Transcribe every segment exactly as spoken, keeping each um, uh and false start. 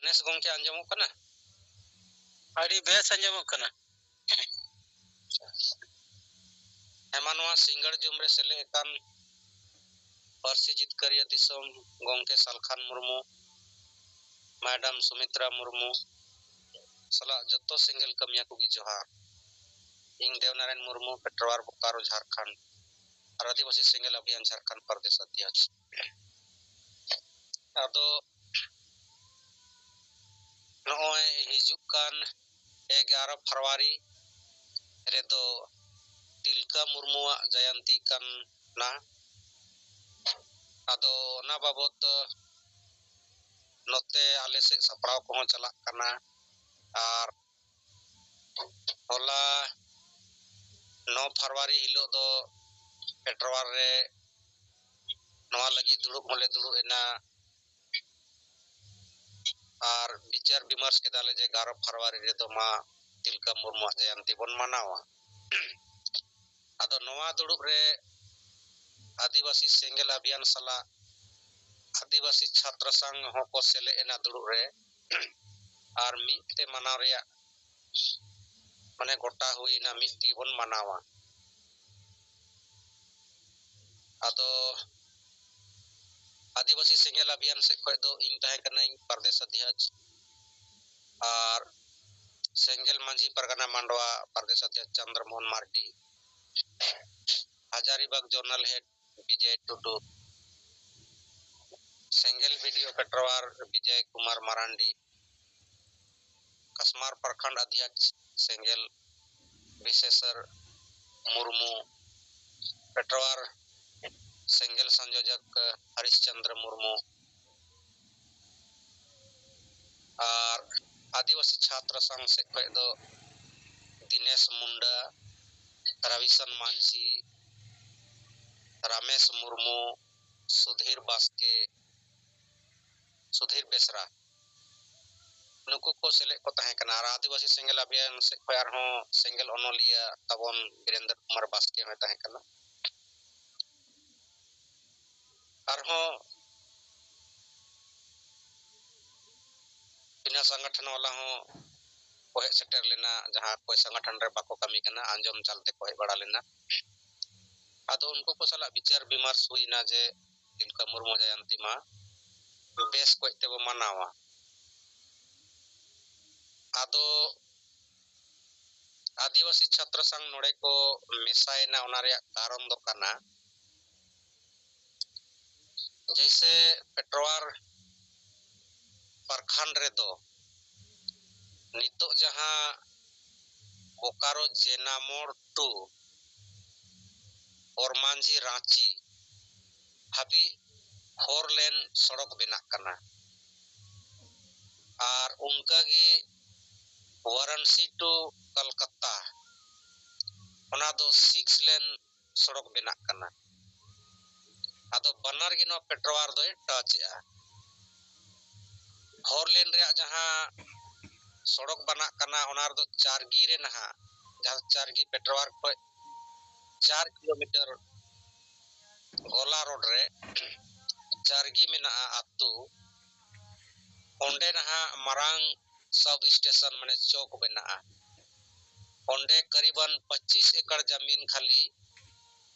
ᱱᱮᱥ ᱜᱚᱢᱠᱮ ᱟᱸᱡᱚᱢᱚᱜ ᱠᱟᱱᱟ? ᱟᱹᱰᱤ ᱵᱮᱥ ᱟᱸᱡᱚᱢᱚᱜ ᱠᱟᱱᱟ᱾ ᱦᱮᱢᱟ ᱱᱚᱣᱟ ᱥᱤᱸᱜᱟᱹᱲ ᱡᱩᱢ ᱨᱮ ᱥᱮᱞᱮᱫ ᱟᱠᱟᱱ ᱯᱟᱹᱨᱥᱤ ᱡᱤᱛᱠᱟᱹᱨᱤᱭᱟᱹ ᱫᱤᱥᱚᱢ ᱜᱚᱢᱠᱮ ᱥᱟᱞᱠᱷᱟᱱ ᱢᱩᱨᱢᱩ, ᱢᱮᱰᱟᱢ ᱥᱩᱢᱤᱛᱨᱟ ᱢᱩᱨᱢᱩ ᱥᱟᱞᱟᱜ ᱡᱚᱛᱚ ᱥᱮᱸᱜᱮᱞ ᱠᱟᱹᱢᱤᱭᱟᱹ ᱠᱚᱜᱮ ᱡᱚᱦᱟᱨ᱾ ᱤᱧ ᱫᱮᱣᱱᱟᱨᱟᱭᱚᱱ ᱢᱩᱨᱢᱩ, ᱯᱮᱴᱨᱣᱟᱨ, ᱵᱳᱠᱟᱨᱳ, ᱡᱷᱟᱲᱠᱷᱚᱸᱰ, ᱟᱨ ᱟᱹᱫᱤᱵᱟᱹᱥᱤ ᱥᱮᱸᱜᱮᱞ ᱚᱵᱷᱤᱭᱟᱱ ᱡᱷᱟᱲᱠᱷᱚᱸᱰ ᱯᱨᱚᱫᱮᱥ ᱚᱫᱷᱭᱚᱠᱥ᱾ ᱟᱫᱚ ᱱᱚᱜᱼᱚᱭ ᱦᱤᱡᱩᱜ ᱠᱟᱱ ᱮᱜᱟᱨᱚ ᱯᱷᱮᱵᱽᱨᱩᱣᱟᱨᱤ ᱨᱮᱫᱚ ᱛᱤᱞᱠᱟᱹ ᱢᱩᱨᱢᱩᱣᱟᱜ ᱡᱟᱭᱟᱱᱛᱤ ᱠᱟᱱᱟ᱾ ᱟᱫᱚ ᱚᱱᱟ ᱵᱟᱵᱚᱛ ᱱᱚᱛᱮ ᱟᱞᱮ ᱥᱮᱫ ᱥᱟᱯᱲᱟᱣ ᱠᱚᱦᱚᱸ ᱪᱟᱞᱟᱜ ᱠᱟᱱᱟ᱾ ᱟᱨ ᱦᱚᱞᱟ ᱱᱚ ᱯᱷᱮᱵᱽᱨᱩᱣᱟᱨᱤ ᱦᱤᱞᱳᱜ ᱫᱚ ᱯᱮᱴᱨᱣᱟᱨ ᱨᱮ ᱱᱚᱣᱟ ᱞᱟᱹᱜᱤᱫ ᱫᱩᱲᱩᱵ ᱦᱚᱸᱞᱮ ᱫᱩᱲᱩᱵ ᱮᱱᱟ᱾ ᱟᱨ ᱵᱤᱪᱟᱹᱨ ᱵᱤᱢᱟᱨᱥ ᱠᱮᱫᱟᱞᱮ ᱡᱮ ᱮᱜᱟᱨᱚ ᱯᱷᱮᱵᱽᱨᱩᱣᱟᱨᱤ ᱨᱮᱫᱚ ᱢᱟ ᱛᱤᱞᱠᱟᱹ ᱢᱩᱨᱢᱩᱣᱟᱜ ᱡᱟᱭᱟᱱᱛᱤ ᱵᱚᱱ ᱢᱟᱱᱟᱣᱟ᱾ ᱟᱫᱚ ᱱᱚᱣᱟ ᱫᱩᱲᱩᱵ ᱨᱮ ᱟᱹᱫᱤᱵᱟᱹᱥᱤ ᱥᱮᱸᱜᱮᱞ ᱚᱵᱷᱤᱭᱟᱱ ᱥᱟᱞᱟᱜ ᱟᱹᱫᱤᱵᱟᱹᱥᱤ ᱪᱷᱟᱛᱨᱚ ᱥᱚᱝᱜᱷ ᱦᱚᱸᱠᱚ ᱥᱮᱞᱮᱫ ᱮᱱᱟ ᱫᱩᱲᱩᱵ ᱨᱮ᱾ ᱟᱨ ᱢᱤᱫ ᱛᱮ ᱢᱟᱱᱟᱣ ᱨᱮᱭᱟᱜ ᱢᱟᱱᱮ ᱜᱚᱴᱟ ᱦᱩᱭ ᱮᱱᱟ, ᱢᱤᱫ ᱛᱮᱜᱮ ᱵᱚᱱ ᱢᱟᱱᱟᱣᱟ᱾ ᱟᱫᱚ ᱟᱹᱫᱤᱵᱟᱹᱥᱤ ᱥᱮᱸᱜᱮᱞ ᱚᱵᱷᱤᱭᱟᱱ ᱥᱮᱫ ᱠᱷᱚᱱ ᱫᱚ ᱤᱧ ᱛᱟᱦᱮᱸ ᱠᱟᱹᱱᱟᱹᱧ ᱯᱨᱚᱫᱮᱥ ᱚᱫᱷᱭᱚᱠᱥ, ᱟᱨ ᱥᱮᱸᱜᱮᱞ ᱢᱟᱹᱡᱷᱤ ᱯᱟᱨᱜᱟᱱᱟ ᱢᱟᱰᱣᱟ ᱯᱨᱚᱫᱮᱥ ᱚᱫᱷᱭᱚᱠᱥ ᱪᱚᱱᱫᱨᱚ ᱢᱳᱦᱚᱱ ᱢᱟᱨᱰᱤ, ᱦᱟᱡᱟᱨᱤᱵᱟᱜᱽ ᱡᱚᱱᱟᱞ ᱦᱮᱰ ᱵᱤᱡᱚᱭ ᱴᱩᱰᱩ, ᱥᱮᱸᱜᱮᱞ ᱵᱤᱰᱤᱳ ᱯᱮᱴᱨᱣᱟᱨ ᱵᱤᱡᱚᱭ ᱠᱩᱢᱟᱨ ᱢᱟᱨᱟᱱᱰᱤ, ᱠᱟᱥᱢᱟᱨ ᱯᱨᱚᱠᱷᱚᱸᱰ ᱚᱫᱷᱭᱚᱠᱥ ᱥᱮᱸᱜᱮᱞ ᱵᱤᱥᱮᱥᱚᱨ ᱢᱩᱨᱢᱩ, ᱯᱮᱴᱨᱣᱟᱨ ᱥᱮᱸᱜᱮᱞ ᱥᱚᱝᱡᱳᱡᱚᱠ ᱦᱚᱨᱤᱥ ᱪᱚᱱᱫᱨᱚ ᱢᱩᱨᱢᱩ, ᱟᱨ ᱟᱹᱫᱤᱵᱟᱹᱥᱤ ᱪᱷᱟᱛᱨᱚ ᱥᱚᱝᱜᱷ ᱥᱮᱫ ᱠᱷᱚᱱ ᱫᱚ ᱫᱤᱱᱮᱥ ᱢᱩᱱᱰᱟ, ᱨᱚᱵᱤᱥᱚᱱ ᱢᱟᱹᱡᱷᱤ, ᱨᱟᱢᱮᱥ ᱢᱩᱨᱢᱩ, ᱥᱩᱫᱷᱤᱨ ᱵᱟᱥᱠᱮ, ᱥᱩᱫᱷᱤᱨ ᱵᱮᱥᱨᱟ, ᱱᱩᱠᱩ ᱠᱚ ᱥᱮᱞᱮᱫ ᱠᱚ ᱛᱟᱦᱮᱸ ᱠᱟᱱᱟ᱾ ᱟᱨ ᱟᱹᱫᱤᱵᱟᱹᱥᱤ ᱥᱮᱸᱜᱮᱞ ᱚᱵᱷᱤᱭᱟᱱ ᱥᱮᱫ ᱠᱷᱚᱱ ᱟᱨᱦᱚᱸ ᱥᱮᱸᱜᱮᱞ ᱚᱱᱚᱞᱤᱭᱟᱹ ᱛᱟᱵᱚᱱ ᱵᱤᱨᱮᱱᱫᱨᱚ ᱠᱩᱢᱟᱨ ᱵᱟᱥᱠᱮ ᱦᱚᱸᱭ ᱛᱟᱦᱮᱸ ᱠᱟᱱᱟ᱾ ᱟᱨᱦᱚᱸ ᱵᱤᱱᱟ ᱥᱚᱝᱜᱚᱴᱷᱚᱱ ᱵᱟᱞᱟ ᱦᱚᱸ ᱠᱚ ᱦᱮᱡ ᱥᱮᱴᱮᱨ ᱞᱮᱱᱟ, ᱡᱟᱦᱟᱸ ᱚᱠᱚᱭ ᱥᱚᱝᱜᱚᱴᱷᱚᱱ ᱨᱮ ᱵᱟᱠᱚ ᱠᱟᱹᱢᱤ ᱠᱟᱱᱟ, ᱟᱸᱡᱚᱢ ᱪᱟᱞ ᱛᱮᱠᱚ ᱦᱮᱡ ᱵᱟᱲᱟ ᱞᱮᱱᱟ᱾ ᱟᱫᱚ ᱩᱱᱠᱩ ᱠᱚ ᱥᱟᱞᱟᱜ ᱵᱤᱪᱟᱹᱨ ᱵᱤᱢᱟᱨᱥ ᱦᱩᱭᱱᱟ ᱡᱮ ᱛᱤᱞᱠᱟᱹ ᱢᱩᱨᱢᱩ ᱡᱚᱭᱚᱱᱛᱤ ᱢᱟ ᱵᱮᱥ ᱠᱚᱡ ᱛᱮᱵᱚ ᱢᱟᱱᱟᱣᱟ᱾ ᱟᱫᱚ ᱟᱹᱫᱤᱵᱟᱹᱥᱤ ᱪᱷᱟᱛᱨᱚ ᱥᱟᱝ ᱱᱚᱰᱮ ᱠᱚ ᱢᱮᱥᱟᱭᱮᱱᱟ, ᱚᱱᱟ ᱨᱮᱭᱟᱜ ᱠᱟᱨᱚᱱ ᱫᱚ ᱠᱟᱱᱟ, ᱡᱮᱭᱥᱮ ᱯᱮᱴᱣᱟᱨ ᱯᱨᱚᱠᱷᱚᱸᱰ ᱨᱮᱫᱚ ᱱᱤᱛᱚᱜ ᱡᱟᱦᱟᱸ ᱵᱳᱠᱟᱨᱳ ᱡᱮᱱᱟ ᱢᱳᱲ ᱴᱩ ᱚᱨᱢᱟᱱᱡᱷᱤ ᱨᱟᱸᱪᱤ ᱦᱟᱹᱵᱤᱡ ᱯᱷᱳᱨ ᱞᱮᱱ ᱥᱚᱲᱚᱠ ᱵᱮᱱᱟᱜ ᱠᱟᱱᱟ᱾ ᱟᱨ ᱚᱱᱠᱟᱜᱮ ᱣᱟᱨᱟᱱᱥᱤ ᱴᱩ ᱠᱚᱞᱠᱟᱛᱟ, ᱚᱱᱟ ᱫᱚ ᱥᱤᱠᱥ ᱞᱮᱱ ᱥᱚᱲᱚᱠ ᱵᱮᱱᱟᱜ ᱠᱟᱱᱟ᱾ ᱟᱫᱚ ᱵᱟᱱᱟᱨ ᱜᱮ ᱱᱚᱣᱟ ᱯᱮᱴᱣᱟᱨ ᱫᱚᱭ ᱴᱟᱪ ᱮᱜᱼᱟ᱾ ᱯᱷᱳᱨ ᱞᱮᱱ ᱨᱮᱭᱟᱜ ᱡᱟᱦᱟᱸ ᱥᱚᱲᱚᱠ ᱵᱟᱱᱟᱜ ᱠᱟᱱᱟ, ᱚᱱᱟ ᱨᱮᱫᱚ ᱪᱟᱨᱜᱤ ᱨᱮ ᱱᱟᱦᱟᱜ, ᱡᱟᱦᱟᱸ ᱪᱟᱨᱜᱤ ᱯᱮᱴᱣᱟᱨ ᱠᱷᱚᱱ ᱪᱟᱨ ᱠᱤᱞᱳᱢᱤᱴᱟᱨ ᱜᱚᱞᱟ ᱨᱳᱰ ᱨᱮ ᱪᱟᱨᱜᱤ ᱢᱮᱱᱟᱜᱼᱟ ᱟᱹᱛᱩ, ᱚᱸᱰᱮ ᱱᱟᱦᱟᱜ ᱢᱟᱨᱟᱝ ᱥᱟᱵ ᱥᱴᱮᱥᱚᱱ ᱢᱟᱱᱮ ᱪᱚᱠ ᱵᱮᱱᱟᱜᱼᱟ᱾ ᱚᱸᱰᱮ ᱠᱟᱨᱤᱵᱟᱱ ᱯᱚᱸᱪᱤᱥ ᱮᱠᱚᱨ ᱡᱟᱢᱤᱱ ᱠᱷᱟᱹᱞᱤ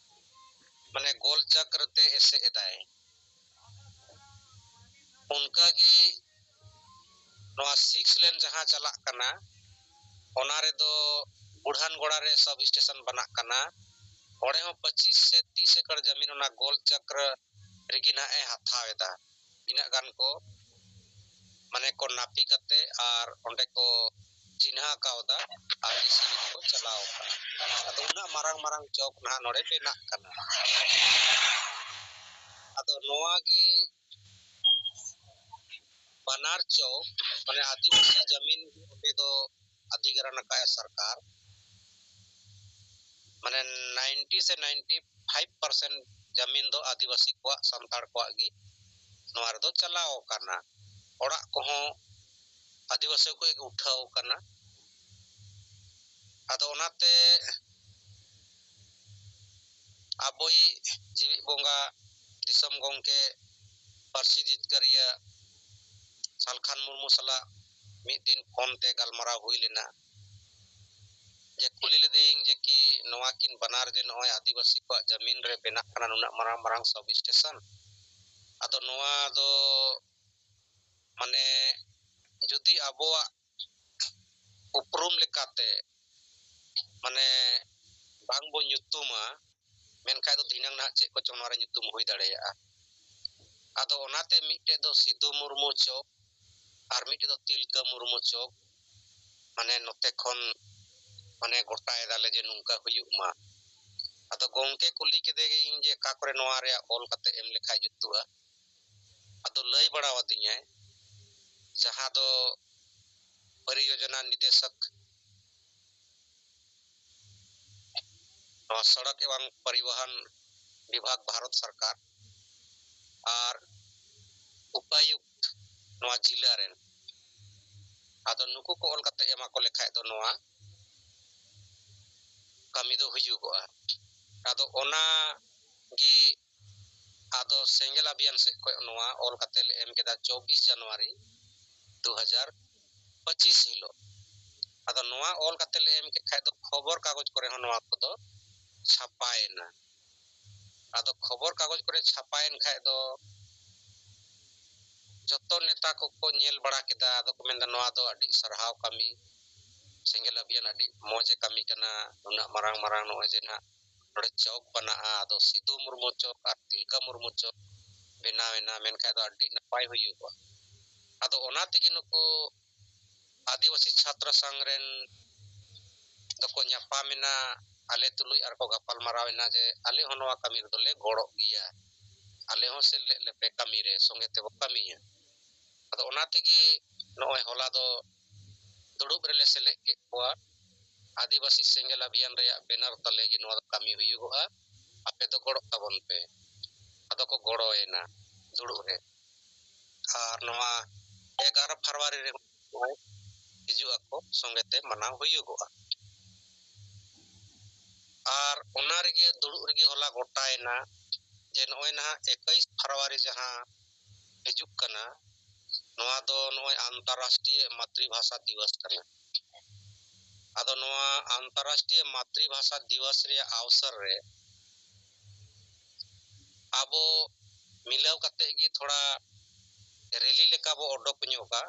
ᱢᱟᱱᱮ ᱜᱳᱞ ᱪᱚᱠᱨ ᱛᱮ ᱮᱥᱮᱫ ᱮᱫᱟᱭ᱾ ᱚᱱᱠᱟᱜᱮ ᱱᱚᱣᱟ ᱥᱤᱠᱥ ᱞᱮᱱ ᱡᱟᱦᱟᱸ ᱪᱟᱞᱟᱜ ᱠᱟᱱᱟ, ᱚᱱᱟ ᱨᱮᱫᱚ ᱵᱩᱲᱦᱟᱱ ᱜᱚᱲᱟ ᱨᱮ ᱥᱟᱵ ᱥᱴᱮᱥᱚᱱ ᱵᱟᱱᱟᱜ ᱠᱟᱱᱟ᱾ ᱚᱸᱰᱮ ᱦᱚᱸ ᱯᱚᱸᱪᱤᱥ ᱥᱮ ᱛᱤᱥ ᱮᱠᱚᱨ ᱡᱟᱢᱤᱱ ᱚᱱᱟ ᱜᱳᱞ ᱪᱚᱠᱨ ᱨᱮᱜᱮ ᱱᱟᱦᱟᱜ ᱮ ᱦᱟᱛᱟᱣ ᱮᱫᱟ᱾ ᱤᱱᱟᱹᱜ ᱜᱟᱱ ᱠᱚ ᱢᱟᱱᱮ ᱠᱚ ᱱᱟᱯᱤ ᱠᱟᱛᱮ ᱟᱨ ᱚᱸᱰᱮ ᱠᱚ ᱪᱤᱱᱦᱟᱹ ᱠᱟᱣᱫᱟ ᱟᱨ ᱡᱮᱥᱤᱵᱤ ᱛᱮᱠᱚ ᱪᱟᱞᱟᱣ ᱠᱟᱱᱟ᱾ ᱟᱫᱚ ᱩᱱᱟᱹᱜ ᱢᱟᱨᱟᱝ ᱢᱟᱨᱟᱝ ᱪᱚᱠ ᱱᱟᱦᱟᱜ ᱱᱚᱰᱮ ᱵᱮᱱᱟᱜ ᱠᱟᱱᱟ᱾ ᱟᱫᱚ ᱱᱚᱣᱟ ᱜᱮ ᱵᱟᱱᱟᱨ ᱪᱚᱠ ᱢᱟᱱᱮ ᱟᱹᱫᱤᱵᱟᱹᱥᱤ ᱡᱟᱢᱤᱱ ᱜᱮ ᱚᱸᱰᱮ ᱫᱚ ᱚᱫᱷᱤᱜᱨᱚᱦᱚᱱ ᱟᱠᱟᱫᱼᱟ ᱥᱚᱨᱠᱟᱨ᱾ ᱢᱟᱱᱮ ᱱᱟᱭᱤᱱᱴᱤ ᱥᱮ ᱱᱟᱭᱤᱱᱴᱤ ᱯᱷᱟᱭᱤᱵᱷ ᱯᱟᱨᱥᱮᱱᱴ ᱡᱟᱢᱤᱱ ᱫᱚ ᱟᱹᱫᱤᱵᱟᱹᱥᱤ ᱠᱚᱣᱟᱜ, ᱥᱟᱱᱛᱟᱲ ᱠᱚᱣᱟᱜ ᱜᱮ ᱱᱚᱣᱟ ᱨᱮᱫᱚ ᱪᱟᱞᱟᱣ ᱟᱠᱟᱱᱟ᱾ ᱚᱲᱟᱜ ᱠᱚᱦᱚᱸ ᱟᱹᱫᱤᱵᱟᱹᱥᱤ ᱠᱚᱣᱟᱜ ᱜᱮ ᱩᱴᱷᱟᱹᱣ ᱟᱠᱟᱱᱟ᱾ ᱟᱫᱚ ᱚᱱᱟᱛᱮ ᱟᱵᱚᱭᱤᱡ ᱡᱤᱣᱤ ᱵᱚᱸᱜᱟ ᱫᱤᱥᱚᱢ ᱜᱚᱢᱠᱮ ᱯᱟᱹᱨᱥᱤ ᱡᱤᱛᱠᱟᱹᱨᱤᱭᱟᱹ ᱥᱟᱞᱠᱷᱟᱱ ᱢᱩᱨᱢᱩ ᱥᱟᱞᱟᱜ ᱢᱤᱫ ᱫᱤᱱ ᱯᱷᱳᱱ ᱛᱮ ᱜᱟᱞᱢᱟᱨᱟᱣ ᱦᱩᱭ ᱞᱮᱱᱟ᱾ ᱡᱮ ᱠᱩᱞᱤ ᱞᱮᱫᱮᱭᱟᱹᱧ ᱡᱮ ᱠᱤ ᱱᱚᱣᱟ ᱠᱤᱱ ᱵᱟᱱᱟᱨ ᱡᱮ ᱱᱚᱜᱼᱚᱭ ᱟᱹᱫᱤᱵᱟᱹᱥᱤ ᱠᱚᱣᱟᱜ ᱡᱟᱹᱢᱤᱱ ᱨᱮ ᱵᱮᱱᱟᱜ ᱠᱟᱱᱟ ᱱᱩᱱᱟᱹᱜ ᱢᱟᱨᱟᱝ ᱢᱟᱨᱟᱝ ᱥᱟᱵ ᱥᱴᱮᱥᱚᱱ, ᱟᱫᱚ ᱱᱚᱣᱟ ᱫᱚ ᱢᱟᱱᱮ ᱡᱩᱫᱤ ᱟᱵᱚᱣᱟᱜ ᱩᱯᱨᱩᱢ ᱞᱮᱠᱟᱛᱮ ᱢᱟᱱᱮ ᱵᱟᱝ ᱵᱚ ᱧᱩᱛᱩᱢᱟ, ᱢᱮᱱᱠᱷᱟᱡ ᱫᱚ ᱫᱷᱤᱱᱟᱹᱝ ᱱᱟᱦᱟᱜ ᱪᱮᱫ ᱠᱚᱪᱚᱝ ᱱᱚᱣᱟ ᱨᱮ ᱧᱩᱛᱩᱢ ᱦᱩᱭ ᱫᱟᱲᱮᱭᱟᱜᱼᱟ᱾ ᱟᱫᱚ ᱚᱱᱟᱛᱮ ᱢᱤᱫᱴᱮᱡ ᱫᱚ ᱥᱤᱫᱩ ᱢᱩᱨᱢᱩ ᱪᱚᱠ ᱟᱨ ᱢᱤᱫᱴᱮᱡ ᱫᱚ ᱛᱤᱞᱠᱟᱹ ᱢᱩᱨᱢᱩ ᱪᱚᱠ ᱢᱟᱱᱮ ᱱᱚᱛᱮ ᱠᱷᱚᱱ ᱢᱟᱱᱮ ᱜᱚᱴᱟᱭ ᱫᱟᱞᱮ ᱡᱮ ᱱᱚᱝᱠᱟ ᱦᱩᱭᱩᱜ ᱢᱟ᱾ ᱟᱫᱚ ᱜᱚᱝᱠᱮ ᱠᱩᱞᱤ ᱠᱮᱫᱮᱭᱟᱹᱧ ᱡᱮ ᱚᱠᱟ ᱠᱚᱨᱮ ᱱᱚᱣᱟ ᱨᱮᱭᱟᱜ ᱚᱞ ᱠᱟᱛᱮ ᱮᱢ ᱞᱮᱠᱷᱟᱡ ᱡᱩᱛᱩᱜᱼᱟ᱾ ᱟᱫᱚ ᱞᱟᱹᱭ ᱵᱟᱲᱟ ᱟᱹᱫᱤᱧᱟᱭ ᱡᱟᱦᱟᱸ ᱫᱚ ᱯᱚᱨᱤᱭᱳᱡᱚᱱᱟ ᱱᱤᱫᱮᱥᱚᱠ ᱱᱚᱣᱟ ᱥᱚᱲᱚᱠ ᱮᱵᱚᱝ ᱯᱚᱨᱤᱵᱚᱦᱚᱱ ᱵᱤᱵᱷᱟᱜᱽ ᱵᱷᱟᱨᱚᱛ ᱥᱚᱨᱠᱟᱨ ᱟᱨ ᱩᱯᱟᱭᱩᱠᱛ ᱱᱚᱣᱟ ᱡᱤᱞᱟ ᱨᱮᱱ᱾ ᱟᱫᱚ ᱱᱩᱠᱩ ᱠᱚ ᱚᱞ ᱠᱟᱛᱮ ᱮᱢᱟ ᱠᱚ ᱞᱮᱠᱷᱟᱡ ᱫᱚ ᱱᱚᱣᱟ ᱠᱟᱹᱢᱤ ᱫᱚ ᱦᱩᱭᱩᱜᱚᱜᱼᱟ᱾ ᱟᱫᱚ ᱚᱱᱟ ᱜᱮ ᱟᱫᱚ ᱥᱮᱸᱜᱮᱞ ᱟᱵᱷᱤᱭᱟᱱ ᱥᱮᱫ ᱠᱷᱚᱱ ᱱᱚᱣᱟ ᱚᱞ ᱠᱟᱛᱮ ᱞᱮ ᱮᱢ ᱠᱮᱫᱟ ᱪᱚᱵᱵᱤᱥ ᱡᱟᱱᱩᱣᱟᱨᱤ ᱫᱩ ᱦᱟᱡᱟᱨ ᱯᱚᱸᱪᱤᱥ ᱦᱤᱞᱳᱜ᱾ ᱟᱫᱚ ᱱᱚᱣᱟ ᱚᱞ ᱠᱟᱛᱮ ᱞᱮ ᱮᱢ ᱠᱮᱫ ᱠᱷᱟᱡ ᱫᱚ ᱠᱷᱚᱵᱚᱨ ᱠᱟᱜᱚᱡᱽ ᱠᱚᱨᱮ ᱦᱚᱸ ᱱᱚᱣᱟ ᱠᱚᱫᱚ ᱪᱷᱟᱯᱟᱭᱮᱱᱟ᱾ ᱟᱫᱚ ᱠᱷᱚᱵᱚᱨ ᱠᱟᱜᱚᱡᱽ ᱠᱚᱨᱮ ᱪᱷᱟᱯᱟᱭᱮᱱ ᱠᱷᱟᱡ ᱫᱚ ᱡᱚᱛᱚ ᱱᱮᱛᱟ ᱠᱚᱠᱚ ᱧᱮᱞ ᱵᱟᱲᱟ ᱠᱮᱫᱟ, ᱟᱫᱚ ᱠᱚ ᱢᱮᱱᱫᱟ ᱱᱚᱣᱟ ᱫᱚ ᱟᱹᱰᱤ ᱥᱟᱨᱦᱟᱣ ᱠᱟᱹᱢᱤ, ᱥᱮᱸᱜᱮᱞ ᱟᱵᱷᱤᱭᱟᱱ ᱟᱹᱰᱤ ᱢᱚᱡᱽ ᱮ ᱠᱟᱹᱢᱤ ᱠᱟᱱᱟ, ᱱᱩᱱᱟᱹᱜ ᱢᱟᱨᱟᱝ ᱢᱟᱨᱟᱝ ᱱᱚᱜᱼᱚᱭ ᱡᱮ ᱱᱟᱦᱟᱜ ᱱᱚᱰᱮ ᱪᱚᱠ ᱵᱮᱱᱟᱜᱼᱟ, ᱟᱫᱚ ᱥᱤᱫᱩ ᱢᱩᱨᱢᱩ ᱪᱚᱠ ᱟᱨ ᱛᱤᱞᱠᱟᱹ ᱢᱩᱨᱢᱩ ᱪᱚᱠ ᱵᱮᱱᱟᱣ ᱮᱱᱟ, ᱢᱮᱱᱠᱷᱟᱡ ᱫᱚ ᱟᱹᱰᱤ ᱱᱟᱯᱟᱭ ᱦᱩᱭᱩᱜᱼᱟ᱾ ᱟᱫᱚ ᱚᱱᱟ ᱛᱮᱜᱮ ᱱᱩᱠᱩ ᱟᱹᱫᱤᱵᱟᱹᱥᱤ ᱪᱷᱟᱛᱨᱚ ᱥᱚᱝᱜᱷ ᱨᱮᱱ ᱫᱚᱠᱚ ᱧᱟᱯᱟᱢ ᱮᱱᱟ, ᱟᱞᱮ ᱛᱩᱞᱩᱡ ᱟᱨ ᱠᱚ ᱜᱟᱯᱟᱞ ᱢᱟᱨᱟᱣ ᱮᱱᱟ ᱡᱮ ᱟᱞᱮ ᱦᱚᱸ ᱱᱚᱣᱟ ᱠᱟᱹᱢᱤ ᱨᱮᱫᱚ ᱞᱮ ᱜᱚᱲᱚᱜ ᱜᱮᱭᱟ, ᱟᱞᱮ ᱦᱚᱸ ᱥᱮᱞᱮᱫ ᱞᱮᱯᱮ ᱠᱟᱹᱢᱤ ᱨᱮ, ᱥᱚᱸᱜᱮ ᱛᱮᱵᱚ ᱠᱟᱹᱢᱤᱭᱟ᱾ ᱟᱫᱚ ᱚᱱᱟ ᱛᱮᱜᱮ ᱱᱚᱜᱼᱚᱭ ᱦᱚᱞᱟ ᱫᱚ ᱫᱩᱲᱩᱵ ᱨᱮᱞᱮ ᱥᱮᱞᱮᱫ ᱠᱮᱫ ᱠᱚᱣᱟ᱾ ᱟᱹᱫᱤᱵᱟᱹᱥᱤ ᱥᱮᱸᱜᱮᱞ ᱟᱵᱷᱤᱭᱟᱱ ᱨᱮᱭᱟᱜ ᱵᱮᱱᱟᱨ ᱛᱟᱞᱮ ᱜᱮ ᱱᱚᱣᱟ ᱫᱚ ᱠᱟᱹᱢᱤ ᱦᱩᱭᱩᱜᱚᱜᱼᱟ, ᱟᱯᱮ ᱫᱚ ᱜᱚᱲᱚᱜ ᱛᱟᱵᱚᱱ ᱯᱮ᱾ ᱟᱫᱚ ᱠᱚ ᱜᱚᱲᱚᱭᱮᱱᱟ ᱫᱩᱲᱩᱵ ᱨᱮ᱾ ᱟᱨ ᱱᱚᱣᱟ ᱮᱜᱟᱨᱚ ᱯᱷᱮᱵᱽᱨᱩᱣᱟᱨᱤ ᱨᱮ ᱦᱤᱡᱩᱜ ᱟᱠᱚ, ᱥᱚᱸᱜᱮ ᱛᱮ ᱢᱟᱱᱟᱣ ᱦᱩᱭᱩᱜᱚᱜᱼᱟ᱾ ᱟᱨ ᱚᱱᱟ ᱨᱮᱜᱮ ᱫᱩᱲᱩᱵ ᱨᱮᱜᱮ ᱦᱚᱞᱟ ᱜᱚᱴᱟᱭᱮᱱᱟ ᱡᱮ ᱱᱚᱜᱼᱚᱭ ᱱᱟᱦᱟᱜ ᱮᱠᱩᱥ ᱯᱷᱮᱵᱽᱨᱩᱣᱟᱨᱤ ᱡᱟᱦᱟᱸ ᱦᱤᱡᱩᱜ ᱠᱟᱱᱟ, ᱱᱚᱣᱟ ᱫᱚ ᱱᱚᱜᱼᱚᱭ ᱟᱱᱛᱟᱨᱨᱟᱥᱴᱨᱤᱭᱚ ᱢᱟᱛᱨᱤᱵᱷᱟᱥᱟ ᱫᱤᱵᱚᱥ ᱠᱟᱱᱟ᱾ ᱟᱫᱚ ᱱᱚᱣᱟ ᱟᱱᱛᱟᱨᱨᱟᱥᱴᱨᱤᱭᱚ ᱢᱟᱛᱨᱤᱵᱷᱟᱥᱟ ᱫᱤᱵᱚᱥ ᱨᱮᱭᱟᱜ ᱚᱣᱥᱚᱨ ᱨᱮ ᱟᱵᱚ ᱢᱤᱞᱟᱹᱣ ᱠᱟᱛᱮ ᱜᱮ ᱛᱷᱚᱲᱟ ᱨᱮᱞᱤ ᱞᱮᱠᱟ ᱵᱚ ᱚᱰᱚᱠ ᱧᱚᱜᱟ᱾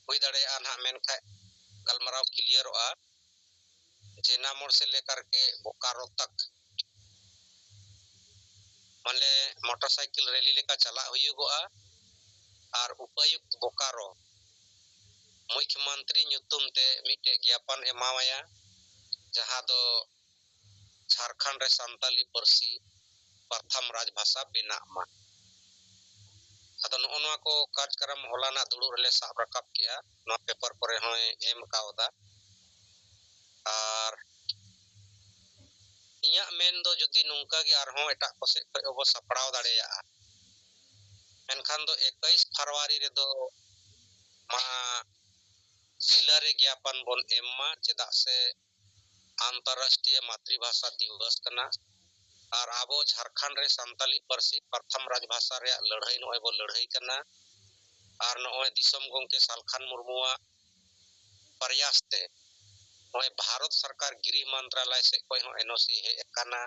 ᱦᱩᱭ ᱫᱟᱲᱮᱭᱟᱜᱼᱟ ᱱᱟᱦᱟᱜ, ᱢᱮᱱᱠᱷᱟᱡ ᱜᱟᱞᱢᱟᱨᱟᱣ ᱠᱞᱤᱭᱟᱨᱚᱜᱼᱟ ᱡᱮ ᱱᱟᱢᱚᱨ ᱥᱮ ᱞᱮᱠᱟᱨ ᱠᱮ ᱵᱳᱠᱟᱨᱳ ᱛᱟᱠ, ᱢᱟᱱᱮ ᱢᱚᱴᱚᱨᱥᱟᱭᱠᱮᱞ ᱨᱮᱞᱤ ᱞᱮᱠᱟ ᱪᱟᱞᱟᱜ ᱦᱩᱭᱩᱜᱚᱜᱼᱟ᱾ ᱟᱨ ᱩᱯᱟᱭᱩᱠᱛ ᱵᱳᱠᱟᱨᱳ ᱢᱩᱠᱷᱭᱚᱢᱚᱱᱛᱨᱤ ᱧᱩᱛᱩᱢ ᱛᱮ ᱢᱤᱫᱴᱮᱡ ᱜᱮᱭᱟᱯᱚᱱ ᱮᱢᱟᱣᱟᱭᱟ, ᱡᱟᱦᱟᱸ ᱫᱚ ᱡᱷᱟᱲᱠᱷᱚᱸᱰ ᱨᱮ ᱥᱟᱱᱛᱟᱞᱤ ᱯᱟᱹᱨᱥᱤ ᱯᱨᱚᱛᱷᱚᱢ ᱨᱟᱡᱽ ᱵᱷᱟᱥᱟ ᱵᱮᱱᱟᱜ ᱢᱟ᱾ ᱟᱫᱚ ᱱᱚᱜᱼᱚ ᱱᱚᱣᱟ ᱠᱚ ᱠᱟᱨᱡᱚᱠᱨᱚᱢ ᱦᱚᱞᱟᱱᱟᱜ ᱫᱩᱲᱩᱵ ᱨᱮᱞᱮ ᱥᱟᱵ ᱨᱟᱠᱟᱵ ᱠᱮᱜᱼᱟ, ᱱᱚᱣᱟ ᱯᱮᱯᱟᱨ ᱠᱚᱨᱮ ᱦᱚᱸᱭ ᱮᱢ ᱠᱟᱣᱫᱟ᱾ ᱟᱨ ᱤᱧᱟᱹᱜ ᱢᱮᱱ ᱫᱚ ᱡᱩᱫᱤ ᱱᱚᱝᱠᱟ ᱜᱮ ᱟᱨᱦᱚᱸ ᱮᱴᱟᱜ ᱠᱚ ᱥᱮᱫ ᱠᱷᱚᱱ ᱵᱚ ᱥᱟᱯᱲᱟᱣ ᱫᱟᱲᱮᱭᱟᱜᱼᱟ, ᱮᱱᱠᱷᱟᱱ ᱫᱚ ᱮᱠᱩᱥ ᱯᱷᱮᱵᱽᱨᱩᱣᱟᱨᱤ ᱨᱮᱫᱚ ᱢᱟ ᱡᱤᱞᱟ ᱨᱮ ᱜᱮᱭᱟᱯᱚᱱ ᱵᱚᱱ ᱮᱢ ᱢᱟ, ᱪᱮᱫᱟᱜ ᱥᱮ ᱟᱱᱛᱟᱨᱨᱟᱥᱴᱨᱤᱭᱚ ᱢᱟᱛᱨᱤᱵᱷᱟᱥᱟ ᱫᱤᱵᱚᱥ ᱠᱟᱱᱟ᱾ ᱟᱨ ᱟᱵᱚ ᱡᱷᱟᱲᱠᱷᱚᱸᱰ ᱨᱮ ᱥᱟᱱᱛᱟᱞᱤ ᱯᱟᱹᱨᱥᱤ ᱯᱨᱚᱛᱷᱚᱢ ᱨᱟᱡᱽ ᱵᱷᱟᱥᱟ ᱨᱮᱭᱟᱜ ᱞᱟᱹᱲᱦᱟᱹᱭ ᱱᱚᱜᱼᱚᱭ ᱵᱚ ᱞᱟᱹᱲᱦᱟᱹᱭ ᱠᱟᱱᱟ᱾ ᱟᱨ ᱱᱚᱜᱼᱚᱭ ᱫᱤᱥᱚᱢ ᱜᱚᱢᱠᱮ ᱥᱟᱞᱠᱷᱟᱱ ᱢᱩᱨᱢᱩᱣᱟᱜ ᱯᱨᱚᱭᱟᱥ ᱛᱮ ᱱᱚᱜᱼᱚᱭ ᱵᱷᱟᱨᱚᱛ ᱥᱚᱨᱠᱟᱨ ᱜᱨᱤᱦ ᱢᱚᱱᱛᱨᱟᱞᱚᱭ ᱥᱮᱫ ᱠᱷᱚᱱ ᱦᱚᱸ ᱮᱱ ᱳ ᱥᱤ ᱦᱮᱡ ᱟᱠᱟᱱᱟ᱾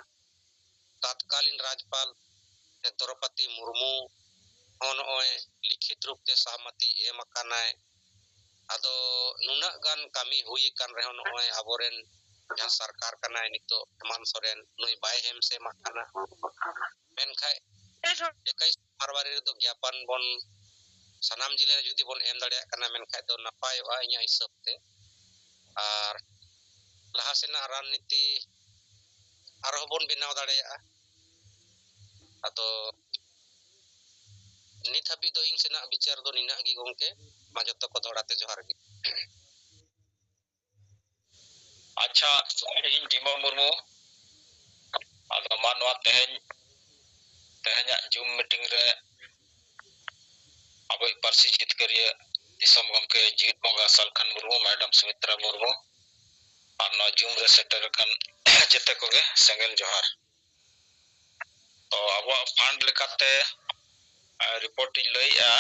ᱛᱟᱛᱠᱟᱞᱤᱱ ᱨᱟᱡᱽᱯᱟᱞ ᱫᱨᱚᱯᱚᱫᱤ ᱢᱩᱨᱢᱩ ᱦᱚᱸ ᱱᱚᱜᱼᱚᱭ ᱞᱤᱠᱷᱤᱛ ᱨᱩᱯ ᱛᱮ ᱥᱚᱦᱚᱢᱚᱛᱤ ᱮᱢ ᱟᱠᱟᱱᱟᱭ᱾ ᱟᱫᱚ ᱱᱩᱱᱟᱹᱜ ᱜᱟᱱ ᱠᱟᱹᱢᱤ ᱦᱩᱭ ᱟᱠᱟᱱ ᱨᱮᱦᱚᱸ ᱱᱚᱜᱼᱚᱭ ᱟᱵᱚᱨᱮᱱ ᱡᱟᱦᱟᱸ ᱥᱚᱨᱠᱟᱨ ᱠᱟᱱᱟᱭ ᱱᱤᱛᱚᱜ ᱦᱮᱢᱟᱱᱛ ᱥᱚᱨᱮᱱ, ᱱᱩᱭ ᱵᱟᱭ ᱦᱮᱢ ᱥᱮᱢᱟᱜ ᱠᱟᱱᱟ᱾ ᱢᱮᱱᱠᱷᱟᱡ ᱮᱠᱩᱥ ᱯᱷᱮᱵᱽᱨᱩᱣᱟᱨᱤ ᱨᱮᱫᱚ ᱜᱮᱭᱟᱯᱚᱱ ᱵᱚᱱ ᱥᱟᱱᱟᱢ ᱡᱤᱞᱟ ᱨᱮ ᱡᱩᱫᱤ ᱵᱚᱱ ᱮᱢ ᱫᱟᱲᱮᱭᱟᱜ ᱠᱟᱱᱟ, ᱢᱮᱱᱠᱷᱟᱡ ᱫᱚ ᱱᱟᱯᱟᱭᱚᱜᱼᱟ ᱤᱧᱟᱹᱜ ᱦᱤᱥᱟᱹᱵ ᱛᱮ᱾ ᱟᱨ ᱞᱟᱦᱟ ᱥᱮᱱᱟᱜ ᱨᱟᱱᱱᱤᱛᱤ ᱟᱨᱦᱚᱸ ᱵᱚᱱ ᱵᱮᱱᱟᱣ ᱫᱟᱲᱮᱭᱟᱜᱼᱟ᱾ ᱟᱫᱚ ᱱᱤᱛ ᱦᱟᱹᱵᱤᱡ ᱫᱚ ᱤᱧ ᱥᱮᱱᱟᱜ ᱵᱤᱪᱟᱹᱨ ᱫᱚ ᱱᱤᱱᱟᱹᱜ ᱜᱮ ᱜᱚᱢᱠᱮ᱾ ᱢᱟ ᱡᱚᱛᱚ ᱠᱚ ᱫᱚᱦᱲᱟ ᱛᱮ ᱡᱚᱦᱟᱨ ᱜᱮ᱾ ᱟᱪᱪᱷᱟ, ᱤᱧ ᱰᱤᱢᱟᱹ ᱢᱩᱨᱢᱩ᱾ ᱟᱫᱚ ᱢᱟ ᱱᱚᱣᱟ ᱛᱮᱦᱮᱧ, ᱛᱮᱦᱮᱧᱟᱜ ᱡᱩᱢ ᱢᱤᱴᱤᱝ ᱨᱮ ᱟᱵᱚᱭᱤᱡ ᱯᱟᱹᱨᱥᱤ ᱡᱤᱛᱠᱟᱹᱨᱤᱭᱟᱹ ᱫᱤᱥᱚᱢ ᱜᱚᱢᱠᱮ ᱡᱤᱣᱤᱫ ᱵᱚᱸᱜᱟ ᱥᱟᱞᱠᱷᱟᱱ ᱢᱩᱨᱢᱩ, ᱢᱮᱰᱟᱢ ᱥᱩᱢᱤᱛᱨᱟ ᱢᱩᱨᱢᱩ ᱟᱨ ᱱᱚᱣᱟ ᱡᱩᱢ ᱨᱮ ᱥᱮᱴᱮᱨ ᱟᱠᱟᱱ ᱡᱮᱛᱮ ᱠᱚᱜᱮ ᱥᱮᱸᱜᱮᱞ ᱡᱚᱦᱟᱨ᱾ ᱛᱚ ᱟᱵᱚᱣᱟᱜ ᱯᱷᱟᱱᱰ ᱞᱮᱠᱟᱛᱮ, ᱟᱨ ᱨᱤᱯᱳᱨᱴ ᱤᱧ ᱞᱟᱹᱭᱮᱜᱼᱟ,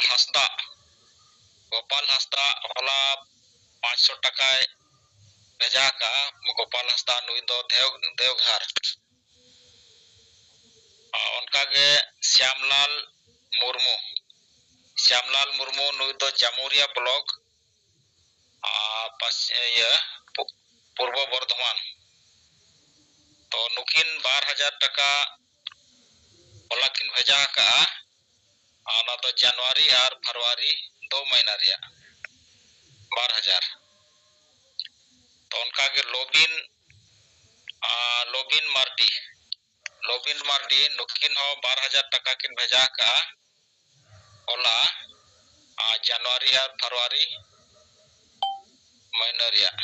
ᱦᱟᱸᱥᱫᱟ, ᱜᱳᱯᱟᱞ ᱦᱟᱸᱥᱫᱟ ᱦᱚᱞᱟ ᱯᱟᱸᱪᱥᱚ ᱴᱟᱠᱟᱭ ᱵᱷᱮᱡᱟ ᱟᱠᱟᱫᱼᱟ᱾ ᱜᱳᱯᱟᱞ ᱦᱟᱸᱥᱫᱟ ᱱᱩᱭ ᱫᱚ ᱫᱮᱣ-, ᱫᱮᱣᱜᱷᱟᱨ᱾ ᱟᱨ ᱚᱱᱠᱟᱜᱮ ᱥᱭᱟᱢᱞᱟᱞ ᱢᱩᱨᱢᱩ, ᱥᱭᱟᱢᱞᱟᱞ ᱢᱩᱨᱢᱩ ᱱᱩᱭ ᱫᱚ ᱡᱟᱢᱩᱨᱤᱭᱟ ᱵᱞᱚᱠ, ᱟᱨ ᱯᱟᱥ-, ᱤᱭᱟᱹ, ᱯᱩ-, ᱯᱩᱨᱵᱚ ᱵᱚᱨᱫᱷᱚᱢᱟᱱ᱾ ᱛᱚ ᱱᱩᱠᱤᱱ ᱵᱟᱨ ᱦᱟᱡᱟᱨ ᱴᱟᱠᱟ ᱦᱚᱞᱟ ᱠᱤᱱ ᱵᱷᱮᱡᱟ ᱟᱠᱟᱫᱼᱟ᱾ ᱟᱨ ᱚᱱᱟ ᱫᱚ ᱡᱟᱱᱩᱣᱟᱨᱤ ᱟᱨ ᱯᱷᱮᱵᱽᱨᱩᱣᱟᱨᱤ ᱫᱚ ᱢᱟᱹᱦᱱᱟᱹ ᱨᱮᱭᱟᱜ ᱵᱟᱨ ᱦᱟᱡᱟᱨ᱾ ᱛᱚ ᱚᱱᱠᱟᱜᱮ ᱞᱚᱵᱤᱱ, ᱟᱨ ᱞᱚᱵᱤᱱ ᱢᱟᱨᱰᱤ, ᱞᱚᱵᱤᱱ ᱢᱟᱨᱰᱤ ᱱᱩᱠᱤᱱ ᱦᱚᱸ ᱵᱟᱨ ᱦᱟᱡᱟᱨ ᱴᱟᱠᱟ ᱠᱤᱱ ᱵᱷᱮᱡᱟ ᱟᱠᱟᱫᱼᱟ ᱦᱚᱞᱟ, ᱟᱨ ᱡᱟᱱᱩᱣᱟᱨᱤ ᱟᱨ ᱯᱷᱮᱵᱽᱨᱩᱣᱟᱨᱤ ᱢᱟᱹᱦᱱᱟᱹ ᱨᱮᱭᱟᱜ᱾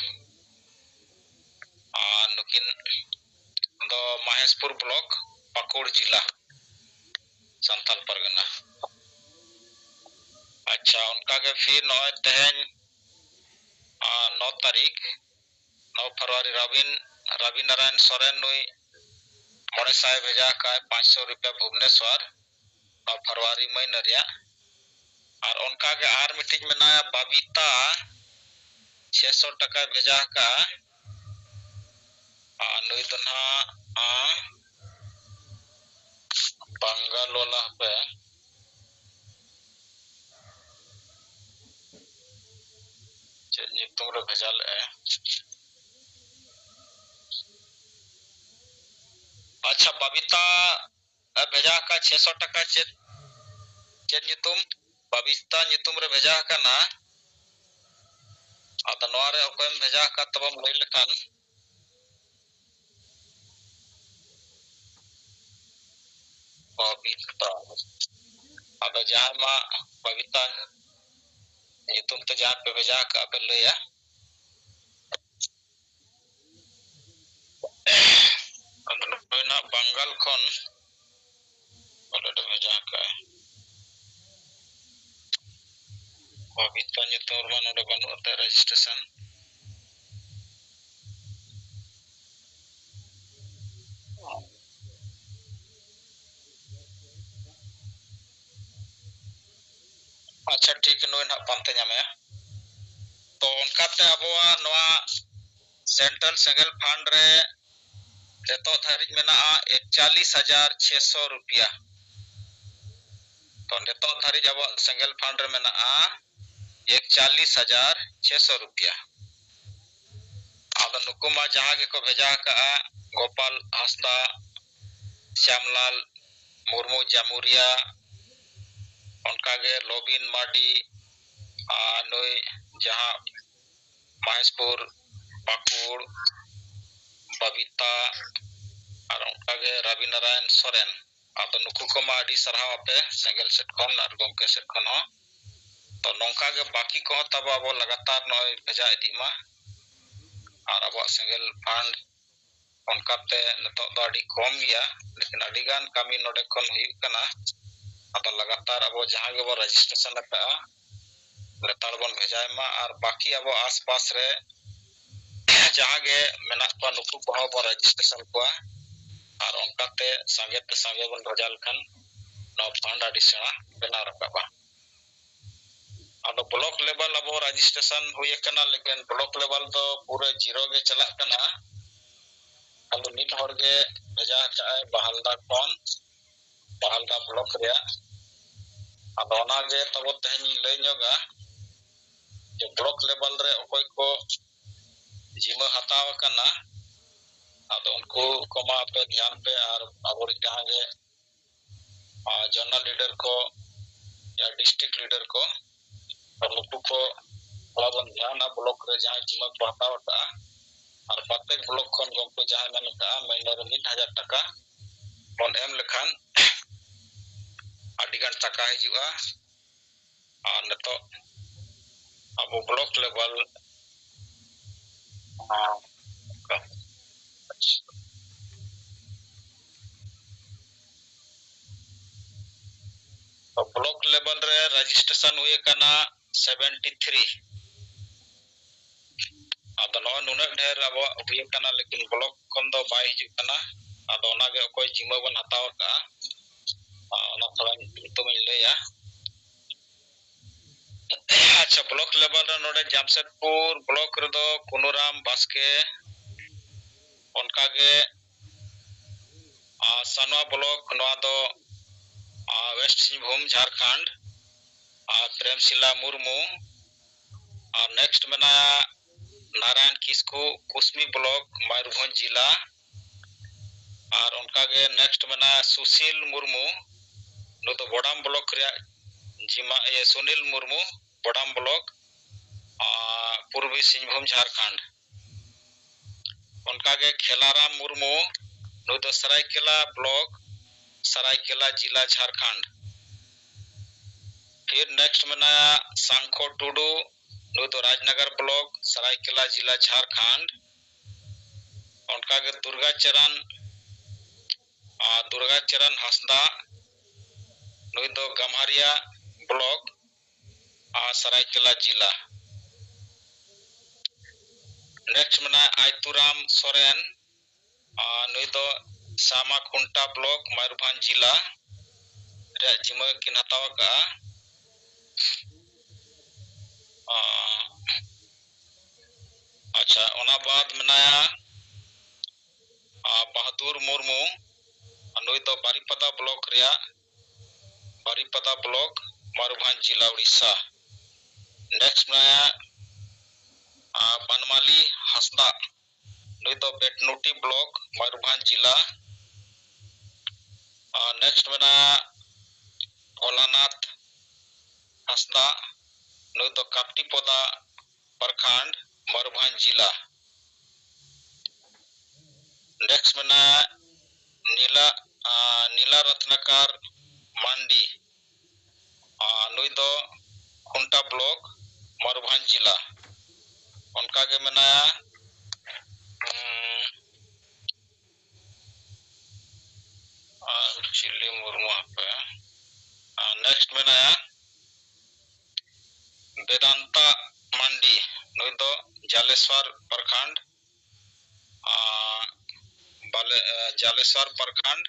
ᱟᱨ ᱱᱩᱠᱤᱱ ᱫᱚ ᱢᱟᱦᱮᱥᱯᱩᱨ ᱵᱞᱚᱠ, ᱯᱟᱹᱠᱩᱲ ᱡᱤᱞᱟ, ᱥᱟᱱᱛᱟᱞ ᱯᱟᱨᱜᱟᱱᱟ᱾ ᱟᱪᱪᱷᱟ, ᱚᱱᱠᱟᱜᱮ ᱯᱷᱤᱨ ᱱᱚᱜᱼᱚᱭ ᱛᱮᱦᱮᱧ, ᱟᱨ ᱱᱚ ᱛᱟᱹᱨᱤᱠᱷ, ᱱᱚ ᱯᱷᱮᱵᱽᱨᱩᱣᱟᱨᱤ, ᱨᱚᱵᱤᱱ, ᱨᱚᱵᱤ ᱱᱟᱨᱟᱭᱚᱱ ᱥᱚᱨᱮᱱ ᱱᱩᱭ ᱢᱚᱬᱮ ᱥᱟᱭ ᱵᱷᱮᱡᱟ ᱟᱠᱟᱫ, ᱯᱟᱸᱪᱥᱚ ᱨᱩᱯᱤᱭᱟ ᱵᱷᱩᱵᱽᱱᱮᱥᱣᱟᱨ, ᱱᱚ ᱯᱷᱮᱵᱽᱨᱩᱣᱟᱨᱤ ᱢᱟᱹᱦᱱᱟᱹ ᱨᱮᱭᱟᱜ᱾ ᱟᱨ ᱚᱱᱠᱟᱜᱮ ᱟᱨ ᱢᱤᱫᱴᱤᱡ ᱢᱮᱱᱟᱭᱟ ᱵᱟᱵᱤᱛᱟ, ᱪᱷᱮᱥᱚ ᱴᱟᱠᱟᱭ ᱵᱷᱮᱡᱟ ᱟᱠᱟᱫᱼᱟ᱾ ᱟᱨ ᱱᱩᱭ ᱫᱚ ᱱᱟᱦᱟᱜ, ᱟᱸ, ᱵᱟᱝᱜᱟᱞ ᱣᱟᱞᱟ, ᱦᱟᱯᱮ, ᱪᱮᱫ ᱧᱩᱛᱩᱢ ᱨᱮ ᱵᱷᱮᱡᱟ ᱞᱮᱫᱼᱟᱭ? ᱟᱪᱪᱷᱟ, ᱵᱟᱵᱤᱛᱟ ᱮ ᱵᱷᱮᱡᱟ ᱟᱠᱟᱫ ᱪᱷᱮᱥᱚ ᱴᱟᱠᱟ᱾ ᱪᱮᱫ, ᱪᱮᱫ ᱧᱩᱛᱩᱢ? ᱵᱟᱵᱤᱛᱟ ᱧᱩᱛᱩᱢ ᱨᱮ ᱵᱷᱮᱡᱟ ᱟᱠᱟᱱᱟ᱾ ᱟᱫᱚ ᱱᱚᱣᱟ ᱨᱮ ᱚᱠᱚᱭᱮᱢ ᱵᱷᱮᱡᱟ ᱟᱠᱟᱫ ᱛᱟᱵᱚᱱ ᱞᱟᱹᱭ ᱞᱮᱠᱷᱟᱱ? ᱵᱟᱵᱤᱛᱟ᱾ ᱟᱫᱚ ᱡᱟᱦᱟᱸᱭ ᱢᱟ ᱵᱟᱵᱤᱛᱟ ᱧᱩᱛᱩᱢ ᱛᱮ ᱡᱟᱦᱟᱸ ᱯᱮ ᱵᱷᱮᱡᱟ ᱟᱠᱟᱫ ᱯᱮ ᱞᱟᱹᱭᱟ᱾ ᱟᱫᱚ ᱱᱩᱭ ᱱᱟᱜ ᱵᱟᱝᱜᱟᱞ ᱠᱷᱚᱱ ᱚᱸᱰᱮ ᱫᱚ ᱵᱷᱮᱡᱟ ᱟᱠᱟᱫᱼᱟᱭ᱾ ᱵᱚᱵᱤᱛᱟ ᱧᱩᱛᱩᱢ ᱨᱮᱢᱟ ᱱᱚᱰᱮ ᱵᱟᱹᱱᱩᱜ ᱮᱱᱛᱮ ᱨᱮᱡᱤᱥᱴᱨᱮᱥᱚᱱ᱾ ᱟᱪᱪᱷᱟ, ᱴᱷᱤᱠ, ᱱᱩᱭ ᱱᱟᱦᱟᱜ ᱯᱟᱱᱛᱮ ᱧᱟᱢᱮᱭᱟ᱾ ᱛᱚ, ᱚᱱᱠᱟᱛᱮ ᱟᱵᱚᱣᱟᱜ ᱱᱚᱣᱟ central ᱥᱮᱸᱜᱮᱞ fund ᱨᱮ ᱱᱤᱛᱚᱜ ᱫᱷᱟᱹᱨᱤᱡ ᱢᱮᱱᱟᱜᱼᱟ ᱮᱠᱪᱟᱞᱤᱥ ᱦᱟᱡᱟᱨ ᱪᱷᱮᱥᱚ ᱨᱩᱯᱤᱭᱟ᱾ ᱛᱚ, ᱱᱤᱛᱚᱜ ᱫᱷᱟᱹᱨᱤᱡ ᱟᱵᱚᱣᱟᱜ ᱥᱮᱸᱜᱮᱞ fund ᱨᱮ ᱢᱮᱱᱟᱜᱼᱟ ᱮᱠᱪᱟᱞᱤᱥ ᱦᱟᱡᱟᱨ ᱪᱷᱮᱥᱚ ᱨᱩᱯᱤᱭᱟ᱾ ᱟᱫᱚ ᱱᱩᱠᱩ ᱢᱟ ᱡᱟᱦᱟᱸ ᱜᱮᱠᱚ ᱵᱷᱮᱡᱟ ᱟᱠᱟᱜᱼᱟ, ᱜᱳᱯᱟᱞ ᱦᱟᱸᱥᱫᱟ, ᱥᱭᱟᱢᱞᱟᱞ ᱢᱩᱨᱢᱩ ᱡᱟᱢᱩᱨᱤᱭᱟ, ᱚᱱᱠᱟᱜᱮ ᱞᱚᱵᱤᱱ ᱢᱟᱨᱰᱤ, ᱟᱨ ᱱᱩᱭ ᱡᱟᱦᱟᱸ ᱢᱚᱦᱮᱥᱯᱩᱨ, ᱯᱟᱹᱠᱩᱲ, ᱵᱟᱵᱤᱛᱟ, ᱟᱨ ᱚᱱᱠᱟᱜᱮ ᱨᱟᱵᱤ ᱱᱟᱨᱟᱭᱚᱱ ᱥᱚᱨᱮᱱ᱾ ᱟᱫᱚ ᱱᱩᱠᱩ ᱠᱚᱢᱟ ᱟᱹᱰᱤ ᱥᱟᱨᱦᱟᱣ ᱟᱯᱮ ᱥᱮᱸᱜᱮᱞ ᱥᱮᱫ ᱠᱷᱚᱱ ᱟᱨ ᱜᱚᱢᱠᱮ ᱥᱮᱫ ᱠᱷᱚᱱ ᱦᱚᱸ᱾ ᱛᱚ, ᱱᱚᱝᱠᱟ ᱜᱮ ᱵᱟᱹᱠᱤ ᱠᱚᱦᱚᱸ ᱛᱟᱵᱚ ᱟᱵᱚ ᱞᱟᱜᱟᱛᱟᱨ ᱱᱚᱜᱼᱚᱭ ᱵᱷᱮᱡᱟ ᱤᱫᱤᱜ ᱢᱟ᱾ ᱟᱨ ᱟᱵᱚᱣᱟᱜ ᱥᱮᱸᱜᱮᱞ fund ᱚᱱᱠᱟᱛᱮ ᱱᱤᱛᱚᱜ ᱫᱚ ᱟᱹᱰᱤ ᱠᱚᱢ ᱜᱮᱭᱟ, ᱞᱮᱠᱤᱱ ᱟᱹᱰᱤ ᱜᱟᱱ ᱠᱟᱹᱢᱤ ᱱᱚᱰᱮ ᱠᱷᱚᱱ ᱦᱩᱭᱩᱜ ᱠᱟᱱᱟ᱾ ᱟᱫᱚ ᱞᱟᱜᱟᱛᱟᱨ ᱟᱵᱚ ᱡᱟᱦᱟᱸ ᱜᱮᱵᱚ registration ᱟᱠᱟᱫᱼᱟ, ᱞᱮᱛᱟᱲ ᱵᱚᱱ ᱵᱷᱮᱡᱟᱭ ᱢᱟ᱾ ᱟᱨ ᱵᱟᱹᱠᱤ ᱟᱵᱚ ᱟᱥᱯᱟᱥ ᱨᱮ ᱡᱟᱦᱟᱸ ᱜᱮ ᱢᱮᱱᱟᱜ ᱠᱚᱣᱟ, ᱱᱩᱠᱩ ᱠᱚᱦᱚᱸ ᱵᱚᱱ registration ᱠᱚᱣᱟ᱾ ᱟᱨ ᱚᱱᱠᱟᱛᱮ ᱥᱟᱸᱜᱮ ᱛᱮ ᱥᱟᱸᱜᱮ ᱵᱚᱱ ᱵᱷᱮᱡᱟ ᱞᱮᱠᱷᱟᱱ ᱱᱚᱣᱟ fund ᱟᱹᱰᱤ ᱥᱮᱬᱟ ᱵᱮᱱᱟᱣ ᱨᱟᱠᱟᱵᱼᱟ᱾ ᱟᱫᱚ block level ᱟᱵᱚ registration ᱦᱩᱭ ᱟᱠᱟᱱᱟ, ᱞᱮᱠᱤᱱ block level ᱫᱚ ᱯᱩᱨᱟᱹ zero ᱜᱮ ᱪᱟᱞᱟᱜ ᱠᱟᱱᱟ᱾ ᱠᱷᱟᱹᱞᱤ ᱢᱤᱫ ᱦᱚᱲ ᱜᱮ ᱵᱷᱮᱡᱟ ᱟᱠᱟᱫᱼᱟᱭ ᱵᱟᱦᱟᱞᱫᱟ ᱠᱷᱚᱱ, ᱵᱟᱦᱟᱞᱫᱟ block ᱨᱮᱭᱟᱜ᱾ ᱟᱫᱚ ᱚᱱᱟ ᱜᱮ ᱛᱟᱵᱚ ᱛᱮᱦᱮᱧ ᱞᱟᱹᱭ ᱧᱚᱜᱟ ᱡᱮ block level ᱨᱮ ᱚᱠᱚᱭ ᱠᱚ ᱡᱤᱢᱟᱹ ᱦᱟᱛᱟᱣ ᱟᱠᱟᱱᱟ, ᱟᱫᱚ ᱩᱱᱠᱩ ᱠᱚᱢᱟ ᱟᱯᱮ ᱫᱷᱮᱭᱟᱱ ᱯᱮ, ᱟᱨ ᱟᱵᱚᱨᱮᱱ ᱡᱟᱦᱟᱸ ᱜᱮ, ᱟᱨ, zonal leader ᱠᱚ, ᱭᱟ district leader ᱠᱚ, ᱟᱨ ᱱᱩᱠᱩ ᱠᱚ ᱛᱷᱚᱲᱟ ᱵᱚᱱ ᱫᱷᱮᱭᱟᱱᱟ, block ᱨᱮ ᱡᱟᱦᱟᱸᱭ ᱡᱤᱢᱟᱹ ᱠᱚ ᱦᱟᱛᱟᱣ ᱟᱠᱟᱫᱼᱟ, ᱟᱨ ᱯᱨᱚᱛᱮᱠ block ᱠᱷᱚᱱ ᱜᱚᱢᱠᱮ ᱡᱟᱦᱟᱸᱭ ᱢᱮᱱ ᱟᱠᱟᱫᱼᱟ, ᱢᱟᱹᱦᱱᱟᱹ ᱨᱮ ᱢᱤᱫ ᱦᱟᱡᱟᱨ ᱴᱟᱠᱟ ᱵᱚᱱ ᱮᱢ ᱞᱮᱠᱷᱟᱱ ᱟᱹᱰᱤ ᱜᱟᱱ ᱴᱟᱠᱟ ᱦᱤᱡᱩᱜᱼᱟ᱾ ᱟᱨ ᱱᱤᱛᱚᱜ ᱟᱵᱚ block level, ᱟᱨ, block level ᱨᱮ registration ᱦᱩᱭ ᱟᱠᱟᱱᱟ seventy three᱾ ᱟᱫᱚ ᱱᱚᱜᱼᱚᱭ ᱱᱩᱱᱟᱹᱜ ᱰᱷᱮᱨ ᱟᱵᱚᱣᱟᱜ ᱦᱩᱭ ᱟᱠᱟᱱᱟ, ᱞᱮᱠᱤᱱ block ᱠᱷᱚᱱ ᱫᱚ ᱵᱟᱭ ᱦᱤᱡᱩᱜ ᱠᱟᱱᱟ᱾ ᱟᱫᱚ ᱚᱱᱟᱜᱮ ᱚᱠᱚᱭ ᱡᱤᱢᱟᱹ ᱵᱚᱱ ᱦᱟᱛᱟᱣ ᱟᱠᱟᱫᱼᱟ, ᱟᱨ ᱚᱱᱟ ᱛᱷᱚᱲᱟ ᱧᱩᱛᱩᱢᱤᱧ ᱞᱟᱹᱭᱟ᱾ ᱟᱪᱪᱷᱟ, ᱵᱞᱚᱠ ᱞᱮᱵᱮᱞ ᱨᱮ ᱱᱚᱰᱮ ᱡᱟᱢᱥᱮᱫᱽᱯᱩᱨ ᱵᱞᱚᱠ ᱨᱮᱫᱚ ᱠᱩᱱᱩᱨᱟᱢ ᱵᱟᱥᱠᱮ, ᱚᱱᱠᱟᱜᱮ ᱟᱨ ᱥᱟᱱᱣᱟ ᱵᱞᱚᱠ, ᱱᱚᱣᱟ ᱫᱚ ᱟᱨ ᱣᱮᱥᱴ ᱥᱤᱝᱵᱷᱩᱢ, ᱡᱷᱟᱲᱠᱷᱚᱸᱰ, ᱟᱨ ᱯᱨᱮᱢᱥᱤᱞᱟ ᱢᱩᱨᱢᱩ᱾ ᱟᱨ ᱱᱮᱠᱥᱴ ᱢᱮᱱᱟᱭᱟ ᱱᱟᱨᱟᱭᱚᱱ ᱠᱤᱥᱠᱩ, ᱠᱩᱥᱢᱤ ᱵᱞᱚᱠ, ᱢᱚᱭᱩᱨᱵᱷᱚᱸᱡᱽ ᱡᱤᱞᱟ᱾ ᱟᱨ ᱚᱱᱠᱟᱜᱮ ᱱᱮᱠᱥᱴ ᱢᱮᱱᱟᱭᱟ ᱥᱩᱥᱤᱞ ᱢᱩᱨᱢᱩ, ᱱᱩᱭ ᱫᱚ ᱵᱚᱰᱟᱢ ᱵᱞᱚᱠ ᱨᱮᱭᱟᱜ ᱡᱤᱢᱟ, ᱤᱭᱟᱹ, ᱥᱩᱱᱤᱞ ᱢᱩᱨᱢᱩ, ᱵᱚᱰᱟᱢ ᱵᱞᱚᱠ, ᱟᱨ ᱯᱩᱨᱵᱤ ᱥᱤᱝᱵᱷᱩᱢ, ᱡᱷᱟᱲᱠᱷᱚᱸᱰ᱾ ᱚᱱᱠᱟᱜᱮ ᱠᱷᱮᱞᱟᱨᱟᱢ ᱢᱩᱨᱢᱩ, ᱱᱩᱭ ᱫᱚ ᱥᱟᱨᱟᱭᱠᱮᱞᱟ ᱵᱞᱚᱠ, ᱥᱟᱨᱟᱭᱠᱮᱞᱟ ᱡᱤᱞᱟ, ᱡᱷᱟᱲᱠᱷᱚᱸᱰ᱾ ᱯᱷᱤᱨ ᱱᱮᱠᱥᱴ ᱢᱮᱱᱟᱭᱟ ᱥᱟᱝᱠᱷᱚ ᱴᱩᱰᱩ, ᱱᱩᱭ ᱫᱚ ᱨᱟᱡᱽᱱᱚᱜᱚᱨ ᱵᱞᱚᱠ, ᱥᱟᱨᱟᱭᱠᱮᱞᱟ ᱡᱤᱞᱟ, ᱡᱷᱟᱲᱠᱷᱚᱸᱰ᱾ ᱚᱱᱠᱟᱜᱮ ᱫᱩᱨᱜᱟ ᱪᱟᱨᱟᱱ, ᱟᱨ ᱫᱩᱨᱜᱟ ᱪᱟᱨᱟᱱ ᱦᱟᱸᱥᱫᱟ, ᱱᱩᱭ ᱫᱚ ᱜᱟᱢᱦᱟᱨᱤᱭᱟ ᱵᱞᱚᱠ, ᱟᱨ ᱥᱟᱨᱟᱭᱠᱮᱞᱟ ᱡᱤᱞᱟ᱾ ᱱᱮᱠᱥᱴ ᱢᱮᱱᱟᱭᱟ ᱟᱭᱛᱩᱨᱟᱢ ᱥᱚᱨᱮᱱ, ᱟᱨ ᱱᱩᱭ ᱫᱚ ᱥᱟᱢᱟᱠᱷᱩᱱᱴᱟ ᱵᱞᱚᱠ, ᱢᱚᱭᱩᱨᱵᱷᱚᱸᱡᱽ ᱡᱤᱞᱟ ᱨᱮᱭᱟᱜ ᱡᱤᱢᱟᱹ ᱠᱤᱱ ᱦᱟᱛᱟᱣ ᱟᱠᱟᱫᱼᱟ᱾ ᱟᱨ ᱟᱪᱪᱷᱟ, ᱚᱱᱟ ᱵᱟᱫ ᱢᱮᱱᱟᱭᱟ ᱟᱨ ᱵᱟᱦᱟᱫᱩᱨ ᱢᱩᱨᱢᱩ, ᱟᱨ ᱱᱩᱭ ᱫᱚ ᱵᱟᱨᱤᱯᱟᱫᱟ ᱵᱞᱚᱠ ᱨᱮᱭᱟᱜ, ᱵᱟᱨᱤᱯᱟᱫᱟ ᱵᱞᱚᱠ, ᱢᱚᱭᱩᱨᱵᱷᱚᱸᱡᱽ ᱡᱤᱞᱟ, ᱩᱲᱤᱥᱥᱟ᱾ ᱱᱮᱠᱥᱴ ᱢᱮᱱᱟᱭᱟ ᱟᱨ ᱵᱟᱱᱢᱟᱞᱤ ᱦᱟᱸᱥᱫᱟ, ᱱᱩᱭ ᱫᱚ ᱵᱮᱴᱱᱩᱴᱤ ᱵᱞᱚᱠ, ᱢᱚᱭᱩᱨᱵᱷᱚᱸᱡᱽ ᱡᱤᱞᱟ᱾ ᱟᱨ ᱱᱮᱠᱥᱴ ᱢᱮᱱᱟᱭᱟ ᱵᱷᱳᱞᱟᱱᱟᱛᱷ ᱦᱟᱸᱥᱫᱟ, ᱱᱩᱭ ᱫᱚ ᱠᱟᱯᱴᱤᱯᱚᱫᱟ ᱯᱨᱚᱠᱷᱚᱸᱰ, ᱢᱚᱭᱩᱨᱵᱷᱚᱸᱡᱽ ᱡᱤᱞᱟ᱾ ᱱᱮᱠᱥᱴ ᱢᱮᱱᱟᱭᱟ ᱱᱤᱞᱟ, ᱟᱨ ᱱᱤᱞᱟ ᱨᱚᱛᱱᱟᱠᱟᱨ ᱢᱟᱱᱰᱤ, ᱟᱨ ᱱᱩᱭ ᱫᱚ ᱠᱷᱩᱱᱴᱟ ᱵᱞᱚᱠ, ᱢᱚᱭᱩᱨᱵᱷᱚᱸᱡᱽ ᱡᱤᱞᱟ᱾ ᱚᱱᱠᱟᱜᱮ ᱢᱮᱱᱟᱭᱟ, ᱩᱸ, ᱟᱨ ᱪᱤᱞᱤ ᱢᱩᱨᱢᱩ ᱦᱟᱯᱮ, ᱟᱨ ᱱᱮᱠᱥᱴ ᱢᱮᱱᱟᱭᱟ ᱵᱮᱫᱟᱱᱛᱟ ᱢᱟᱱᱰᱤ, ᱱᱩᱭ ᱫᱚ ᱡᱟᱞᱮᱥᱣᱟᱨ ᱯᱨᱚᱠᱷᱚᱸᱰ, ᱟᱨ ᱵᱟᱞᱮ-, ᱡᱟᱞᱮᱥᱣᱟᱨ ᱯᱨᱚᱠᱷᱚᱸᱰ,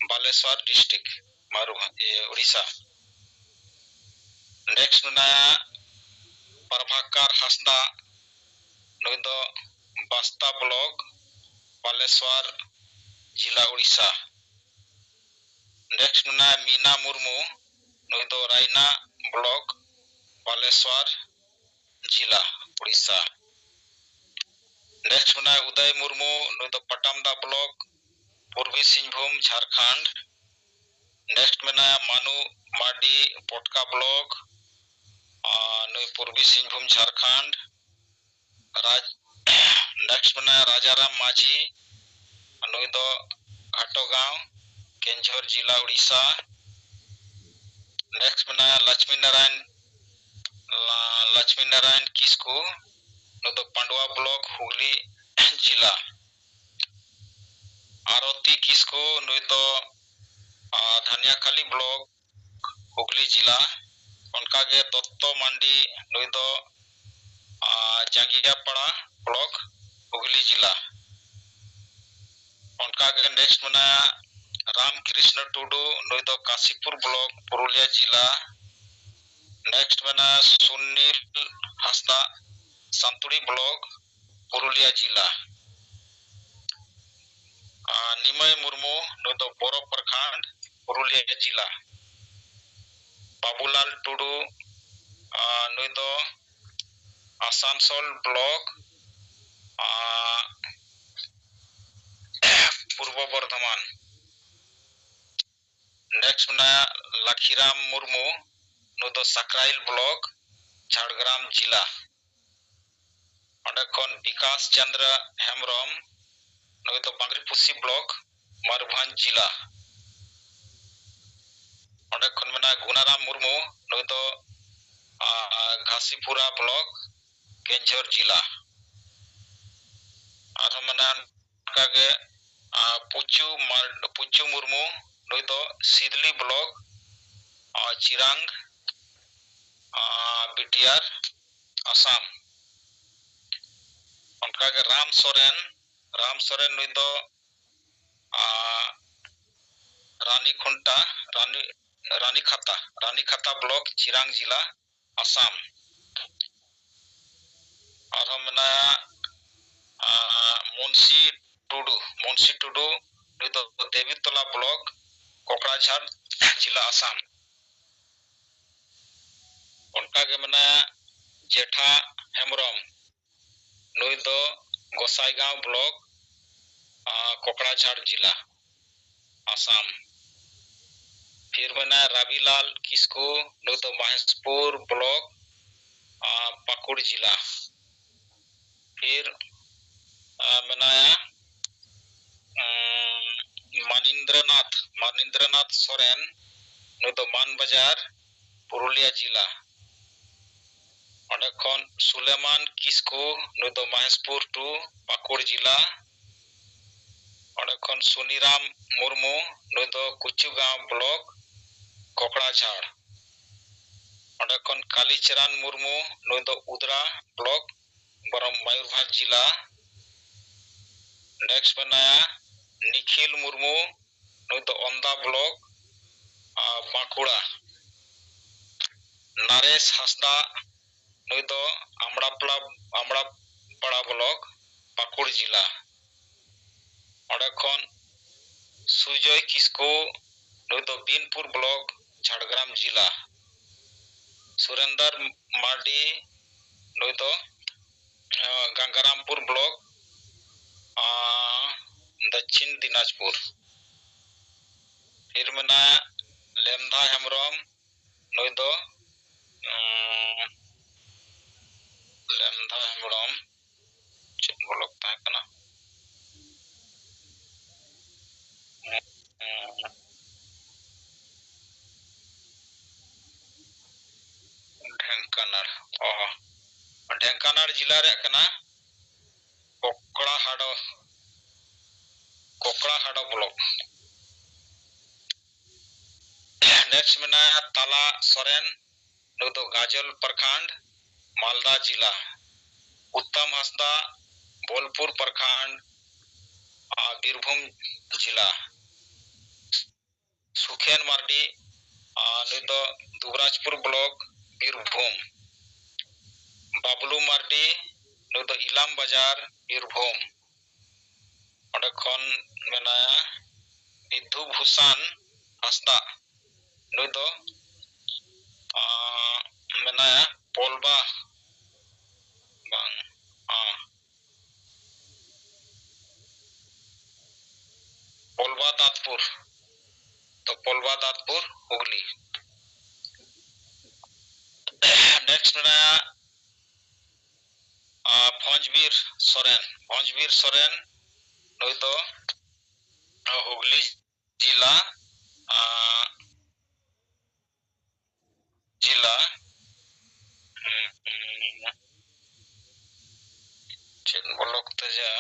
ᱵᱟᱞᱮᱥᱣᱟᱨ ᱰᱤᱥᱴᱨᱤᱠᱴ, ᱢᱚᱭᱩᱨᱵᱷᱚᱸᱡᱽ, ᱤᱭᱟᱹ, ᱩᱲᱤᱥᱥᱟ᱾ ᱱᱮᱠᱥᱴ ᱢᱮᱱᱟᱭᱟ ᱯᱨᱚᱵᱷᱟᱠᱟᱨ ᱦᱟᱸᱥᱫᱟ, ᱱᱩᱭ ᱫᱚ ᱵᱟᱥᱛᱟ ᱵᱞᱚᱠ, ᱵᱟᱞᱮᱥᱣᱟᱨ ᱡᱤᱞᱟ, ᱩᱲᱤᱥᱥᱟ᱾ ᱱᱮᱠᱥᱴ ᱢᱮᱱᱟᱭᱟ ᱢᱤᱱᱟ ᱢᱩᱨᱢᱩ, ᱱᱩᱭ ᱫᱚ ᱨᱟᱭᱱᱟ ᱵᱞᱚᱠ, ᱵᱟᱞᱮᱥᱣᱟᱨ ᱡᱤᱞᱟ, ᱩᱲᱤᱥᱥᱟ᱾ ᱱᱮᱠᱥᱴ ᱢᱮᱱᱟᱭᱟ ᱩᱫᱚᱭ ᱢᱩᱨᱢᱩ, ᱱᱩᱭ ᱫᱚ ᱯᱟᱴᱟᱢᱫᱟ ᱵᱞᱚᱠ, ᱯᱩᱨᱵᱤ ᱥᱤᱝᱵᱷᱩᱢ, ᱡᱷᱟᱨᱠᱷᱚᱸᱰ᱾ ᱱᱮᱠᱥᱴ ᱢᱮᱱᱟᱭᱟ ᱢᱟᱱᱩ ᱢᱟᱨᱰᱤ, ᱯᱚᱴᱠᱟ ᱵᱞᱚᱠ, ᱟᱨ ᱱᱩᱭ ᱯᱩᱨᱵᱤ ᱥᱤᱝᱵᱷᱩᱢ, ᱡᱷᱟᱨᱠᱷᱚᱸᱰ᱾ ᱨᱟᱡᱽ, ᱱᱮᱠᱥᱴ ᱢᱮᱱᱟᱭᱟ ᱨᱟᱡᱟᱨᱟᱢ ᱢᱟᱹᱡᱷᱤ, ᱱᱩᱭ ᱫᱚ ᱜᱷᱟᱴᱚᱜᱟᱸᱣ, ᱠᱮᱱᱡᱷᱚᱨ ᱡᱤᱞᱟ, ᱩᱲᱤᱥᱥᱟ᱾ ᱱᱮᱠᱥᱴ ᱢᱮᱱᱟᱭᱟ ᱞᱚᱪᱷᱢᱤ ᱱᱟᱨᱟᱭᱚᱱ, ᱞᱟ-, ᱞᱚᱪᱷᱢᱤ ᱱᱟᱨᱟᱭᱚᱱ ᱠᱤᱥᱠᱩ, ᱱᱩᱭ ᱫᱚ ᱯᱟᱱᱰᱩᱣᱟ ᱵᱞᱚᱠ, ᱦᱩᱜᱽᱞᱤ ᱡᱤᱞᱟ᱾ ᱟᱨᱚᱛᱤ ᱠᱤᱥᱠᱩ, ᱱᱩᱭ ᱫᱚ, ᱟ, ᱫᱷᱟᱱᱤᱭᱟᱠᱷᱟᱞᱤ ᱵᱞᱚᱠ, ᱦᱩᱜᱽᱞᱤ ᱡᱤᱞᱟ᱾ ᱚᱱᱠᱟᱜᱮ ᱫᱚᱛᱛᱚ ᱢᱟᱱᱰᱤ, ᱱᱩᱭ ᱫᱚ, ᱟ, ᱡᱟᱸᱜᱤᱭᱟᱯᱟᱲᱟ ᱵᱞᱚᱠ, ᱦᱩᱜᱽᱞᱤ ᱡᱤᱞᱟ᱾ ᱚᱱᱠᱟᱜᱮ ᱱᱮᱠᱥᱴ ᱢᱮᱱᱟᱭᱟ ᱨᱟᱢ ᱠᱨᱤᱥᱱᱚ ᱴᱩᱰᱩ, ᱱᱩᱭ ᱫᱚ ᱠᱟᱥᱤᱯᱩᱨ ᱵᱞᱚᱠ, ᱯᱩᱨᱩᱞᱤᱭᱟ ᱡᱤᱞᱟ᱾ ᱱᱮᱠᱥᱴ ᱢᱮᱱᱟᱭᱟ ᱥᱩᱱᱤᱞ ᱦᱟᱸᱥᱫᱟ, ᱥᱟᱱᱛᱩᱲᱤ ᱵᱞᱚᱠ, ᱯᱩᱨᱩᱞᱤᱭᱟ ᱡᱤᱞᱟ᱾ ᱟᱨ ᱱᱤᱢᱟᱹᱭ ᱢᱩᱨᱢᱩ, ᱱᱩᱭ ᱫᱚ ᱵᱚᱨᱚ ᱯᱨᱚᱠᱷᱚᱸᱰ, ᱯᱩᱨᱩᱞᱤᱭᱟ ᱡᱤᱞᱟ᱾ ᱵᱟᱵᱩᱞᱟᱞ ᱴᱩᱰᱩ, ᱟᱨ ᱱᱩᱭ ᱫᱚ ᱟᱥᱟᱱᱥᱳᱞ ᱵᱞᱚᱠ, ᱟᱨ ᱯᱩᱨᱵᱚ ᱵᱚᱨᱫᱷᱚᱢᱟᱱ᱾ ᱱᱮᱠᱥᱴ ᱢᱮᱱᱟᱭᱟ ᱞᱟᱠᱷᱤᱨᱟᱢ ᱢᱩᱨᱢᱩ, ᱱᱩᱭ ᱫᱚ ᱥᱟᱠᱨᱟᱭᱤᱞ ᱵᱞᱚᱠ, ᱡᱷᱟᱲᱜᱨᱟᱢ ᱡᱤᱞᱟ᱾ ᱚᱸᱰᱮ ᱠᱷᱚᱱ ᱵᱤᱠᱟᱥ ᱪᱚᱸᱫᱽᱨᱚ ᱦᱮᱢᱵᱨᱚᱢ, ᱱᱩᱭ ᱫᱚ ᱵᱟᱝᱨᱤᱯᱩᱥᱤ ᱵᱞᱚᱠ, ᱢᱚᱭᱩᱨᱵᱷᱚᱸᱡᱽ ᱡᱤᱞᱟ᱾ ᱚᱸᱰᱮ ᱠᱷᱚᱱ ᱢᱮᱱᱟᱭᱟ ᱜᱩᱱᱟᱨᱟᱢ ᱢᱩᱨᱢᱩ, ᱱᱩᱭ ᱫᱚ, ᱟ, ᱜᱷᱟᱥᱤᱯᱩᱨᱟ ᱵᱞᱚᱠ, ᱠᱮᱱᱡᱷᱚᱨ ᱡᱤᱞᱟ᱾ ᱟᱨᱦᱚᱸ ᱢᱮᱱᱟᱭᱟ ᱚᱱᱠᱟᱜᱮ, ᱟ, ᱯᱩᱪᱩ ᱢᱟᱨ-, ᱯᱩᱪᱩ ᱢᱩᱨᱢᱩ, ᱱᱩᱭ ᱫᱚ ᱥᱤᱫᱽᱞᱤ ᱵᱞᱚᱠ, ᱟ, ᱪᱤᱨᱟᱝ, ᱟ, ᱵᱤᱴᱤᱭᱟᱨ, ᱟᱥᱟᱢ᱾ ᱚᱱᱠᱟᱜᱮ ᱨᱟᱢ ᱥᱚᱨᱮᱱ, ᱨᱟᱢ ᱥᱚᱨᱮᱱ ᱱᱩᱭ ᱫᱚ, ᱟ, ᱨᱟᱱᱤ ᱠᱷᱩᱱᱴᱟ, ᱨᱟᱱᱤ, ᱨᱟᱱᱤ ᱠᱷᱟᱛᱟ, ᱨᱟᱱᱤ ᱠᱷᱟᱛᱟ ᱵᱞᱚᱠ, ᱪᱤᱨᱟᱝ ᱡᱤᱞᱟ, ᱟᱥᱟᱢ᱾ ᱟᱨᱦᱚᱸ ᱢᱮᱱᱟᱭᱟ ᱟᱨ ᱢᱩᱱᱥᱤ ᱴᱩᱰᱩ, ᱢᱩᱱᱥᱤ ᱴᱩᱰᱩ, ᱱᱩᱭ ᱫᱚ ᱫᱮᱵᱤᱛᱚᱞᱟ ᱵᱞᱚᱠ, ᱠᱚᱠᱲᱟᱡᱷᱟᱲ ᱡᱮᱞᱟ, ᱟᱥᱟᱢ᱾ ᱚᱱᱠᱟᱜᱮ ᱢᱮᱱᱟᱭᱟ ᱡᱮᱴᱷᱟ ᱦᱮᱢᱵᱨᱚᱢ, ᱱᱩᱭ ᱫᱚ ᱜᱚᱥᱟᱭᱜᱟᱸᱣ ᱵᱞᱚᱠ, ᱟᱨ ᱠᱚᱠᱲᱟᱡᱷᱟᱲ ᱡᱮᱞᱟ, ᱟᱥᱟᱢ᱾ ᱯᱷᱤᱨ ᱢᱮᱱᱟᱭᱟ ᱨᱟᱵᱤᱞᱟᱞ ᱠᱤᱥᱠᱩ, ᱱᱩᱭ ᱫᱚ ᱢᱚᱦᱮᱥᱯᱩᱨ ᱵᱞᱚᱠ, ᱟᱨ ᱯᱟᱹᱠᱩᱲ ᱡᱮᱞᱟ᱾ ᱯᱷᱤᱨ, ᱟᱨ ᱢᱮᱱᱟᱭᱟ, ᱩᱸ, ᱢᱟᱱᱤᱱᱫᱨᱚᱱᱟᱛᱷ, ᱢᱟᱱᱤᱱᱫᱨᱚᱱᱟᱛᱷ ᱥᱚᱨᱮᱱ, ᱱᱩᱭ ᱫᱚ ᱢᱟᱱᱵᱟᱡᱟᱨ, ᱯᱩᱨᱩᱞᱤᱭᱟ ᱡᱮᱞᱟ᱾ ᱚᱸᱰᱮ ᱠᱷᱚᱱ ᱥᱩᱞᱮᱢᱟᱱ ᱠᱤᱥᱠᱩ, ᱱᱩᱭ ᱫᱚ ᱢᱚᱦᱮᱥᱯᱩᱨ ᱴᱩ, ᱯᱟᱹᱠᱩᱲ ᱡᱮᱞᱟ᱾ ᱚᱸᱰᱮ ᱠᱷᱚᱱ ᱥᱩᱱᱤᱨᱟᱢ ᱢᱩᱨᱢᱩ, ᱱᱩᱭ ᱫᱚ ᱠᱩᱪᱩᱜᱟᱸᱣ ᱵᱞᱚᱠ, ᱠᱚᱠᱲᱟᱡᱷᱟᱲ᱾ ᱚᱸᱰᱮ ᱠᱷᱚᱱ ᱠᱟᱞᱤᱪᱟᱨᱟᱱ ᱢᱩᱨᱢᱩ, ᱱᱩᱭ ᱫᱚ ᱩᱫᱽᱲᱟ ᱵᱞᱚᱠ, ᱵᱚᱨᱚᱢ ᱢᱚᱭᱩᱨᱵᱷᱚᱸᱡᱽ ᱡᱮᱞᱟ᱾ Next ᱢᱮᱱᱟᱭᱟ ᱱᱤᱠᱷᱤᱞ ᱢᱩᱨᱢᱩ, ᱱᱩᱭ ᱫᱚ ᱚᱱᱫᱟ ᱵᱞᱚᱠ, ᱟᱨ ᱵᱟᱸᱠᱩᱲᱟ᱾ ᱱᱟᱨᱮᱥ ᱦᱟᱸᱥᱫᱟ, ᱱᱩᱭ ᱫᱚ ᱟᱢᱲᱟᱯᱟᱲᱟ, ᱟᱢᱲᱟᱯᱟᱲᱟ ᱵᱞᱚᱠ, ᱯᱟᱹᱠᱩᱲ ᱡᱮᱞᱟ᱾ ᱚᱸᱰᱮ ᱠᱷᱚᱱ ᱥᱩᱡᱚᱭ ᱠᱤᱥᱠᱩ, ᱱᱩᱭ ᱫᱚ ᱵᱤᱱᱯᱩᱨ ᱵᱞᱚᱠ, ᱡᱷᱟᱲᱜᱨᱟᱢ ᱡᱮᱞᱟ᱾ ᱥᱩᱨᱮᱱᱫᱚᱨ ᱢᱟᱨᱰᱤ, ᱱᱩᱭ ᱫᱚ, ᱟᱸ, ᱜᱟᱝᱜᱟᱨᱟᱢᱯᱩᱨ ᱵᱞᱚᱠ, ᱟᱸ, ᱫᱚᱠᱠᱷᱤᱱ ᱫᱤᱱᱟᱡᱽᱯᱩᱨ᱾ ᱯᱷᱤᱨ ᱢᱮᱱᱟᱭᱟ ᱞᱮᱢᱫᱷᱟ ᱦᱮᱢᱵᱨᱚᱢ, ᱱᱩᱭ ᱫᱚ, ᱩᱸ, ᱞᱮᱢᱫᱷᱟ ᱦᱮᱢᱵᱨᱚᱢ, ᱪᱮᱫ ᱵᱞᱚᱠ ᱛᱟᱦᱮᱸ ᱠᱟᱱᱟ? ᱩᱸ, ᱰᱷᱮᱝᱠᱟᱱᱟᱲ᱾ ᱚ, ᱰᱷᱮᱝᱠᱟᱱᱟᱲ ᱡᱮᱞᱟ ᱨᱮᱭᱟᱜ ᱠᱟᱱᱟ᱾ ᱠᱚᱠᱲᱟ ᱦᱟᱰᱚ, ᱠᱚᱠᱲᱟ ᱦᱟᱰᱚ ᱵᱞᱚᱠ᱾ Next ᱢᱮᱱᱟᱭᱟ ᱛᱟᱞᱟ ᱥᱚᱨᱮᱱ, ᱱᱩᱭ ᱫᱚ ᱜᱟᱡᱚᱞ ᱯᱨᱚᱠᱷᱚᱸᱰ, ᱢᱟᱞᱫᱟ ᱡᱮᱞᱟ᱾ ᱩᱛᱛᱚᱢ ᱦᱟᱸᱥᱫᱟ, ᱵᱳᱞᱯᱩᱨ ᱯᱨᱚᱠᱷᱚᱸᱰ, ᱟᱨ ᱵᱤᱨᱵᱷᱩᱢ ᱡᱮᱞᱟ᱾ ᱥᱩᱠᱷᱮᱱ ᱢᱟᱨᱰᱤ, ᱟᱨ ᱱᱩᱭ ᱫᱚ ᱫᱩᱵᱨᱟᱡᱽᱯᱩᱨ ᱵᱞᱚᱠ, ᱵᱤᱨᱵᱷᱩᱢ᱾ ᱵᱟᱵᱞᱩ ᱢᱟᱨᱰᱤ, ᱱᱩᱭ ᱫᱚ ᱤᱞᱟᱢ ᱵᱟᱡᱟᱨ, ᱵᱤᱨᱵᱷᱩᱢ᱾ ᱚᱸᱰᱮ ᱠᱷᱚᱱ ᱢᱮᱱᱟᱭᱟ ᱵᱤᱫᱷᱩ ᱵᱷᱩᱥᱟᱱ ᱦᱟᱸᱥᱫᱟ, ᱱᱩᱭ ᱫᱚ ᱟᱸ, ᱢᱮᱱᱟᱭᱟ ᱯᱚᱞᱵᱟ, ᱵᱟᱝ, ᱟᱸ, ᱯᱚᱞᱵᱟ ᱫᱟᱸᱛᱯᱩᱨ᱾ ᱛᱚ ᱯᱚᱞᱵᱟ ᱫᱟᱸᱛᱯᱩᱨ, ᱦᱩᱜᱽᱞᱤ᱾ ᱱᱮᱠᱥᱴ ᱢᱮᱱᱟᱭᱟ ᱟᱸ, ᱵᱷᱚᱸᱡᱽᱵᱤᱨ ᱥᱚᱨᱮᱱ᱾ ᱵᱷᱚᱸᱡᱽᱵᱤᱨ ᱥᱚᱨᱮᱱ ᱱᱩᱭ ᱫᱚ ᱦᱩᱜᱽᱞᱤ ᱡᱮᱞᱟ, ᱟᱸ, ᱡᱮᱞᱟ, ᱩᱸ, ᱪᱮᱫ ᱵᱞᱚᱠ ᱛᱟᱭᱟ?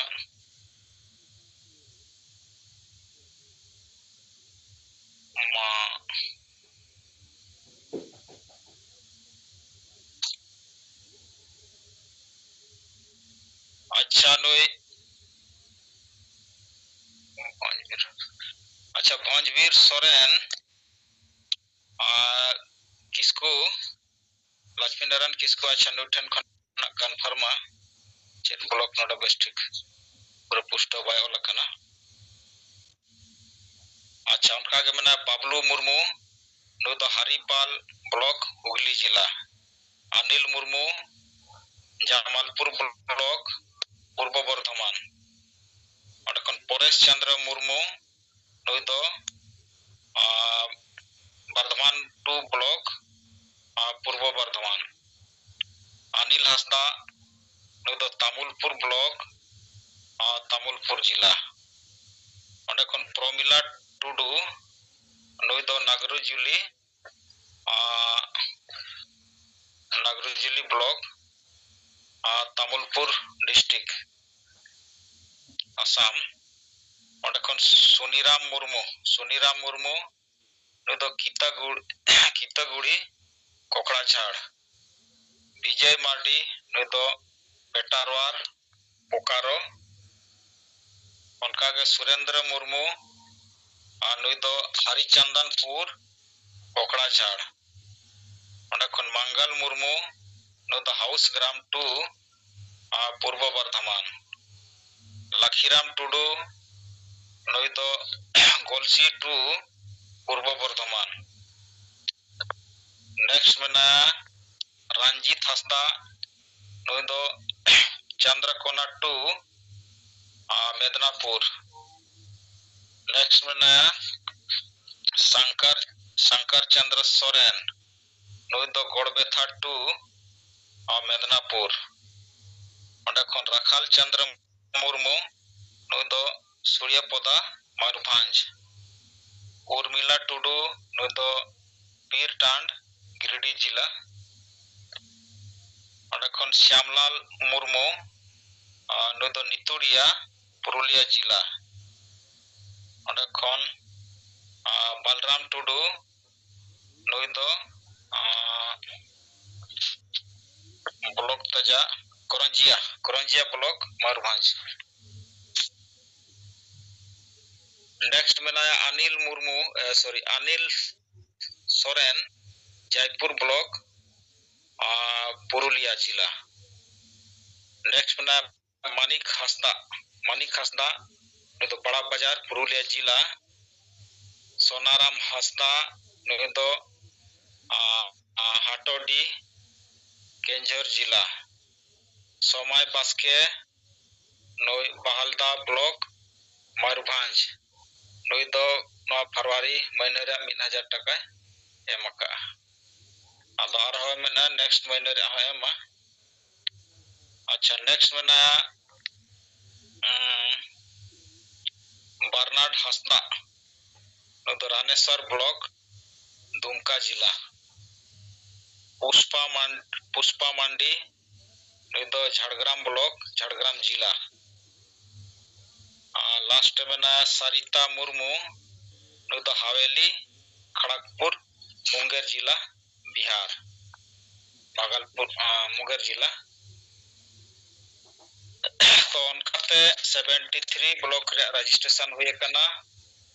ᱢᱟ, ᱟᱪᱪᱷᱟ, ᱱᱩᱭ, ᱟᱪᱪᱷᱟ, ᱵᱷᱚᱸᱡᱽᱵᱤᱨ ᱥᱚᱨᱮᱱ ᱟᱨ ᱠᱤᱥᱠᱩ, ᱞᱚᱠᱥᱢᱤ ᱱᱟᱨᱟᱭᱚᱱ ᱠᱤᱥᱠᱩ, ᱟᱪᱪᱷᱟ, ᱱᱩᱭ ᱴᱷᱮᱱ ᱠᱷᱚᱱᱟᱜ ᱠᱚᱱᱯᱷᱟᱨᱢᱟ ᱪᱮᱫ ᱵᱞᱚᱠ ᱱᱚᱰᱮ ᱵᱮᱥ ᱴᱷᱤᱠ ᱯᱩᱨᱟᱹ ᱯᱩᱥᱴᱟᱹᱣ ᱵᱟᱭ ᱚᱞ ᱟᱠᱟᱱᱟ᱾ ᱟᱪᱪᱷᱟ, ᱚᱱᱠᱟ ᱜᱮ ᱢᱮᱱᱟᱭᱟ ᱵᱟᱵᱞᱩ ᱢᱩᱨᱢᱩ, ᱱᱩᱭ ᱫᱚ ᱦᱟᱨᱤᱯᱟᱞ ᱵᱞᱚᱠ, ᱦᱩᱜᱽᱞᱤ ᱡᱮᱞᱟ᱾ ᱚᱱᱤᱞ ᱢᱩᱨᱢᱩ, ᱡᱟᱢᱟᱞᱯᱩᱨ ᱵᱞᱚᱠ, ᱯᱩᱨᱵᱚ ᱵᱚᱨᱫᱷᱚᱢᱟᱱ᱾ ᱚᱸᱰᱮ ᱠᱷᱚᱱ ᱯᱚᱨᱮᱥ ᱪᱚᱱᱫᱨᱚ ᱢᱩᱨᱢᱩ, ᱱᱩᱭ ᱫᱚ, ᱟᱸ, ᱵᱚᱨᱫᱷᱚᱢᱟᱱ ᱴᱩ ᱵᱞᱚᱠ, ᱟᱸ, ᱯᱩᱨᱵᱚ ᱵᱚᱨᱫᱷᱚᱢᱟᱱ᱾ ᱚᱱᱤᱞ ᱦᱟᱸᱥᱫᱟ, ᱱᱩᱭ ᱫᱚ ᱛᱟᱢᱩᱞᱯᱩᱨ ᱵᱞᱚᱠ, ᱟᱸ, ᱛᱟᱢᱩᱞᱯᱩᱨ ᱡᱮᱞᱟ᱾ ᱚᱸᱰᱮ ᱠᱷᱚᱱ ᱯᱨᱚᱢᱤᱞᱟ ᱴᱩᱰᱩ, ᱱᱩᱭ ᱫᱚ ᱱᱟᱜᱨᱩᱡᱩᱞᱤ, ᱟᱸ, ᱱᱟᱜᱨᱩᱡᱩᱞᱤ ᱵᱞᱚᱠ, ᱟᱸ, ᱛᱟᱢᱩᱞᱯᱩᱨ ᱰᱤᱥᱴᱨᱤᱠᱴ, ᱟᱥᱟᱢ᱾ ᱚᱸᱰᱮ ᱠᱷᱚᱱ ᱥᱩᱱᱤᱨᱟᱢ ᱢᱩᱨᱢᱩ, ᱥᱩᱱᱤᱨᱟᱢ ᱢᱩᱨᱢᱩ, ᱱᱩᱭ ᱫᱚ ᱠᱤᱛᱟᱹᱜᱩᱲ-, ᱠᱤᱛᱟᱹᱜᱩᱲᱤ, ᱠᱚᱠᱲᱟᱡᱷᱟᱲ᱾ ᱵᱤᱡᱚᱭ ᱢᱟᱨᱰᱤ, ᱱᱩᱭ ᱫᱚ ᱯᱮᱴᱟᱨᱣᱟᱨ, ᱵᱳᱠᱟᱨᱳ᱾ ᱚᱱᱠᱟᱜᱮ ᱥᱩᱨᱮᱱᱫᱨᱚ ᱢᱩᱨᱢᱩ, ᱟᱨ ᱱᱩᱭ ᱫᱚ ᱦᱟᱨᱤᱪᱚᱱᱫᱚᱱᱯᱩᱨ, ᱠᱚᱠᱲᱟᱡᱷᱟᱲ᱾ ᱚᱸᱰᱮ ᱠᱷᱚᱱ ᱢᱟᱝᱜᱟᱞ ᱢᱩᱨᱢᱩ, ᱱᱩᱭ ᱫᱚ ᱦᱟᱣᱩᱥ ᱜᱨᱟᱢ ᱴᱩ, ᱟᱨ ᱯᱩᱨᱵᱚ ᱵᱚᱨᱫᱷᱚᱢᱟᱱ᱾ ᱞᱟᱠᱷᱤᱨᱟᱢ ᱴᱩᱰᱩ, ᱱᱩᱭ ᱫᱚ ᱜᱚᱞᱥᱤ ᱴᱩ, ᱯᱩᱨᱵᱚ ᱵᱚᱨᱫᱷᱚᱢᱟᱱ᱾ ᱱᱮᱠᱥᱴ ᱢᱮᱱᱟᱭᱟ ᱨᱟᱱᱡᱤᱛ ᱦᱟᱸᱥᱫᱟ, ᱱᱩᱭ ᱫᱚ ᱪᱟᱱᱫᱨᱟᱠᱳᱱᱟ ᱴᱩ, ᱟᱨ ᱢᱮᱫᱽᱱᱟᱯᱩᱨ᱾ ᱱᱮᱠᱥᱴ ᱢᱮᱱᱟᱭᱟ ᱥᱟᱝᱠᱟᱨ, ᱥᱟᱝᱠᱟᱨ ᱪᱚᱱᱫᱨᱚ ᱥᱚᱨᱮᱱ, ᱱᱩᱭ ᱫᱚ ᱜᱚᱲᱵᱮᱛᱷᱟ ᱴᱩ, ᱟᱨ ᱢᱮᱫᱽᱱᱟᱯᱩᱨ᱾ ᱚᱸᱰᱮ ᱠᱷᱚᱱ ᱨᱟᱠᱷᱟᱞ ᱪᱚᱱᱫᱨᱚ ᱢᱩᱨᱢᱩ, ᱱᱩᱭ ᱫᱚ ᱥᱩᱲᱤᱭᱟᱯᱚᱫᱟ, ᱢᱚᱭᱩᱨᱵᱷᱚᱸᱡᱽ᱾ ᱩᱨᱢᱤᱞᱟ ᱴᱩᱰᱩ, ᱱᱩᱭ ᱫᱚ ᱯᱤᱨᱴᱟᱸᱰ, ᱜᱤᱨᱤᱰᱤ ᱡᱤᱞᱟ᱾ ᱚᱸᱰᱮ ᱠᱷᱚᱱ ᱥᱭᱟᱢᱞᱟᱞ ᱢᱩᱨᱢᱩ, ᱟᱨ ᱱᱩᱭ ᱫᱚ ᱱᱤᱛᱩᱲᱤᱭᱟ, ᱯᱩᱨᱩᱞᱤᱭᱟ ᱡᱤᱞᱟ᱾ ᱚᱸᱰᱮ ᱠᱷᱚᱱ, ᱟᱨ, ᱵᱟᱞᱨᱟᱢ ᱴᱩᱰᱩ, ᱱᱩᱭ ᱫᱚ, ᱟᱨ, ᱵᱞᱚᱠ ᱛᱟᱡᱟ ᱠᱚᱨᱚᱧᱡᱤᱭᱟ, ᱠᱚᱨᱚᱧᱡᱤᱭᱟ ᱵᱞᱚᱠ, ᱢᱚᱭᱩᱨᱵᱷᱚᱸᱡᱽ᱾ ᱱᱮᱠᱥᱴ ᱢᱮᱱᱟᱭᱟ ᱟᱱᱤᱞ ᱢᱩᱨᱢᱩ, ᱮ, ᱥᱚᱨᱤ, ᱟᱱᱤᱞ ᱥᱚᱨᱮᱱ, ᱡᱚᱭᱯᱩᱨ ᱵᱞᱚᱠ, ᱟᱨ, ᱯᱩᱨᱩᱞᱤᱭᱟ ᱡᱤᱞᱟ᱾ ᱱᱮᱠᱥᱴ ᱢᱮᱱᱟᱭᱟ ᱢᱟᱱᱤᱠ ᱦᱟᱸᱥᱫᱟ, ᱢᱟᱱᱤᱠ ᱦᱟᱸᱥᱫᱟ, ᱱᱩᱭ ᱫᱚ ᱵᱟᱲᱟ ᱵᱟᱡᱟᱨ, ᱯᱩᱨᱩᱞᱤᱭᱟ ᱡᱤᱞᱟ᱾ ᱥᱳᱱᱟᱨᱟᱢ ᱦᱟᱸᱥᱫᱟ, ᱱᱩᱭ ᱫᱚ, ᱟ, ᱟ, ᱦᱟᱴᱳᱰᱤ, ᱠᱮᱸᱡᱷᱚᱨ ᱡᱤᱞᱟ᱾ ᱥᱚᱢᱟᱭ ᱵᱟᱥᱠᱮ, ᱱᱩᱭ ᱵᱟᱦᱟᱞᱫᱟ ᱵᱞᱚᱠ, ᱢᱚᱭᱩᱨᱵᱷᱚᱸᱡᱽ᱾ ᱱᱩᱭ ᱫᱚ ᱱᱚᱣᱟ ᱯᱷᱮᱵᱽᱨᱩᱣᱟᱨᱤ ᱢᱟᱹᱦᱱᱟᱹ ᱨᱮᱭᱟᱜ ᱢᱤᱫ ᱦᱟᱡᱟᱨ ᱴᱟᱠᱟᱭ ᱮᱢ ᱟᱠᱟᱫᱼᱟ᱾ ᱟᱫᱚ ᱟᱨᱦᱚᱸ ᱢᱮᱱᱟᱜᱼᱟ, ᱱᱮᱠᱥᱴ ᱢᱟᱹᱦᱱᱟᱹ ᱨᱮᱭᱟᱜ ᱦᱚᱸ ᱮᱢᱟ᱾ ᱟᱪᱪᱷᱟ, ᱱᱮᱠᱥᱴ ᱢᱮᱱᱟᱜᱼᱟ, ᱩᱸ, ᱵᱟᱨᱱᱟᱰ ᱦᱟᱸᱥᱫᱟ, ᱱᱩᱭ ᱫᱚ ᱨᱟᱱᱮᱥᱚᱨ ᱵᱞᱚᱠ, ᱫᱩᱢᱠᱟ ᱡᱤᱞᱟ᱾ ᱯᱩᱥᱯᱟ ᱢᱟᱱ-, ᱯᱩᱥᱯᱟ ᱢᱟᱱᱰᱤ, ᱱᱩᱭ ᱫᱚ ᱡᱷᱟᱲᱜᱨᱟᱢ ᱵᱞᱚᱠ, ᱡᱷᱟᱲᱜᱨᱟᱢ ᱡᱤᱞᱟ᱾ ᱟᱨ ᱞᱟᱥᱴ ᱨᱮ ᱢᱮᱱᱟᱭᱟ ᱥᱟᱨᱤᱛᱟ ᱢᱩᱨᱢᱩ, ᱱᱩᱭ ᱫᱚ ᱦᱟᱣᱮᱞᱤ, ᱠᱷᱟᱲᱟᱜᱽᱯᱩᱨ, ᱢᱩᱝᱜᱮᱨ ᱡᱤᱞᱟ, ᱵᱤᱦᱟᱨ, ᱵᱷᱟᱜᱚᱞᱯᱩᱨ, ᱟᱸ, ᱢᱩᱝᱜᱮᱨ ᱡᱤᱞᱟ᱾ ᱛᱚ ᱚᱱᱠᱟᱛᱮ ᱥᱮᱵᱷᱮᱱᱴᱤ ᱛᱷᱨᱤ ᱵᱞᱚᱠ ᱨᱮᱭᱟᱜ ᱨᱮᱡᱤᱥᱴᱨᱮᱥᱚᱱ ᱦᱩᱭ ᱟᱠᱟᱱᱟ᱾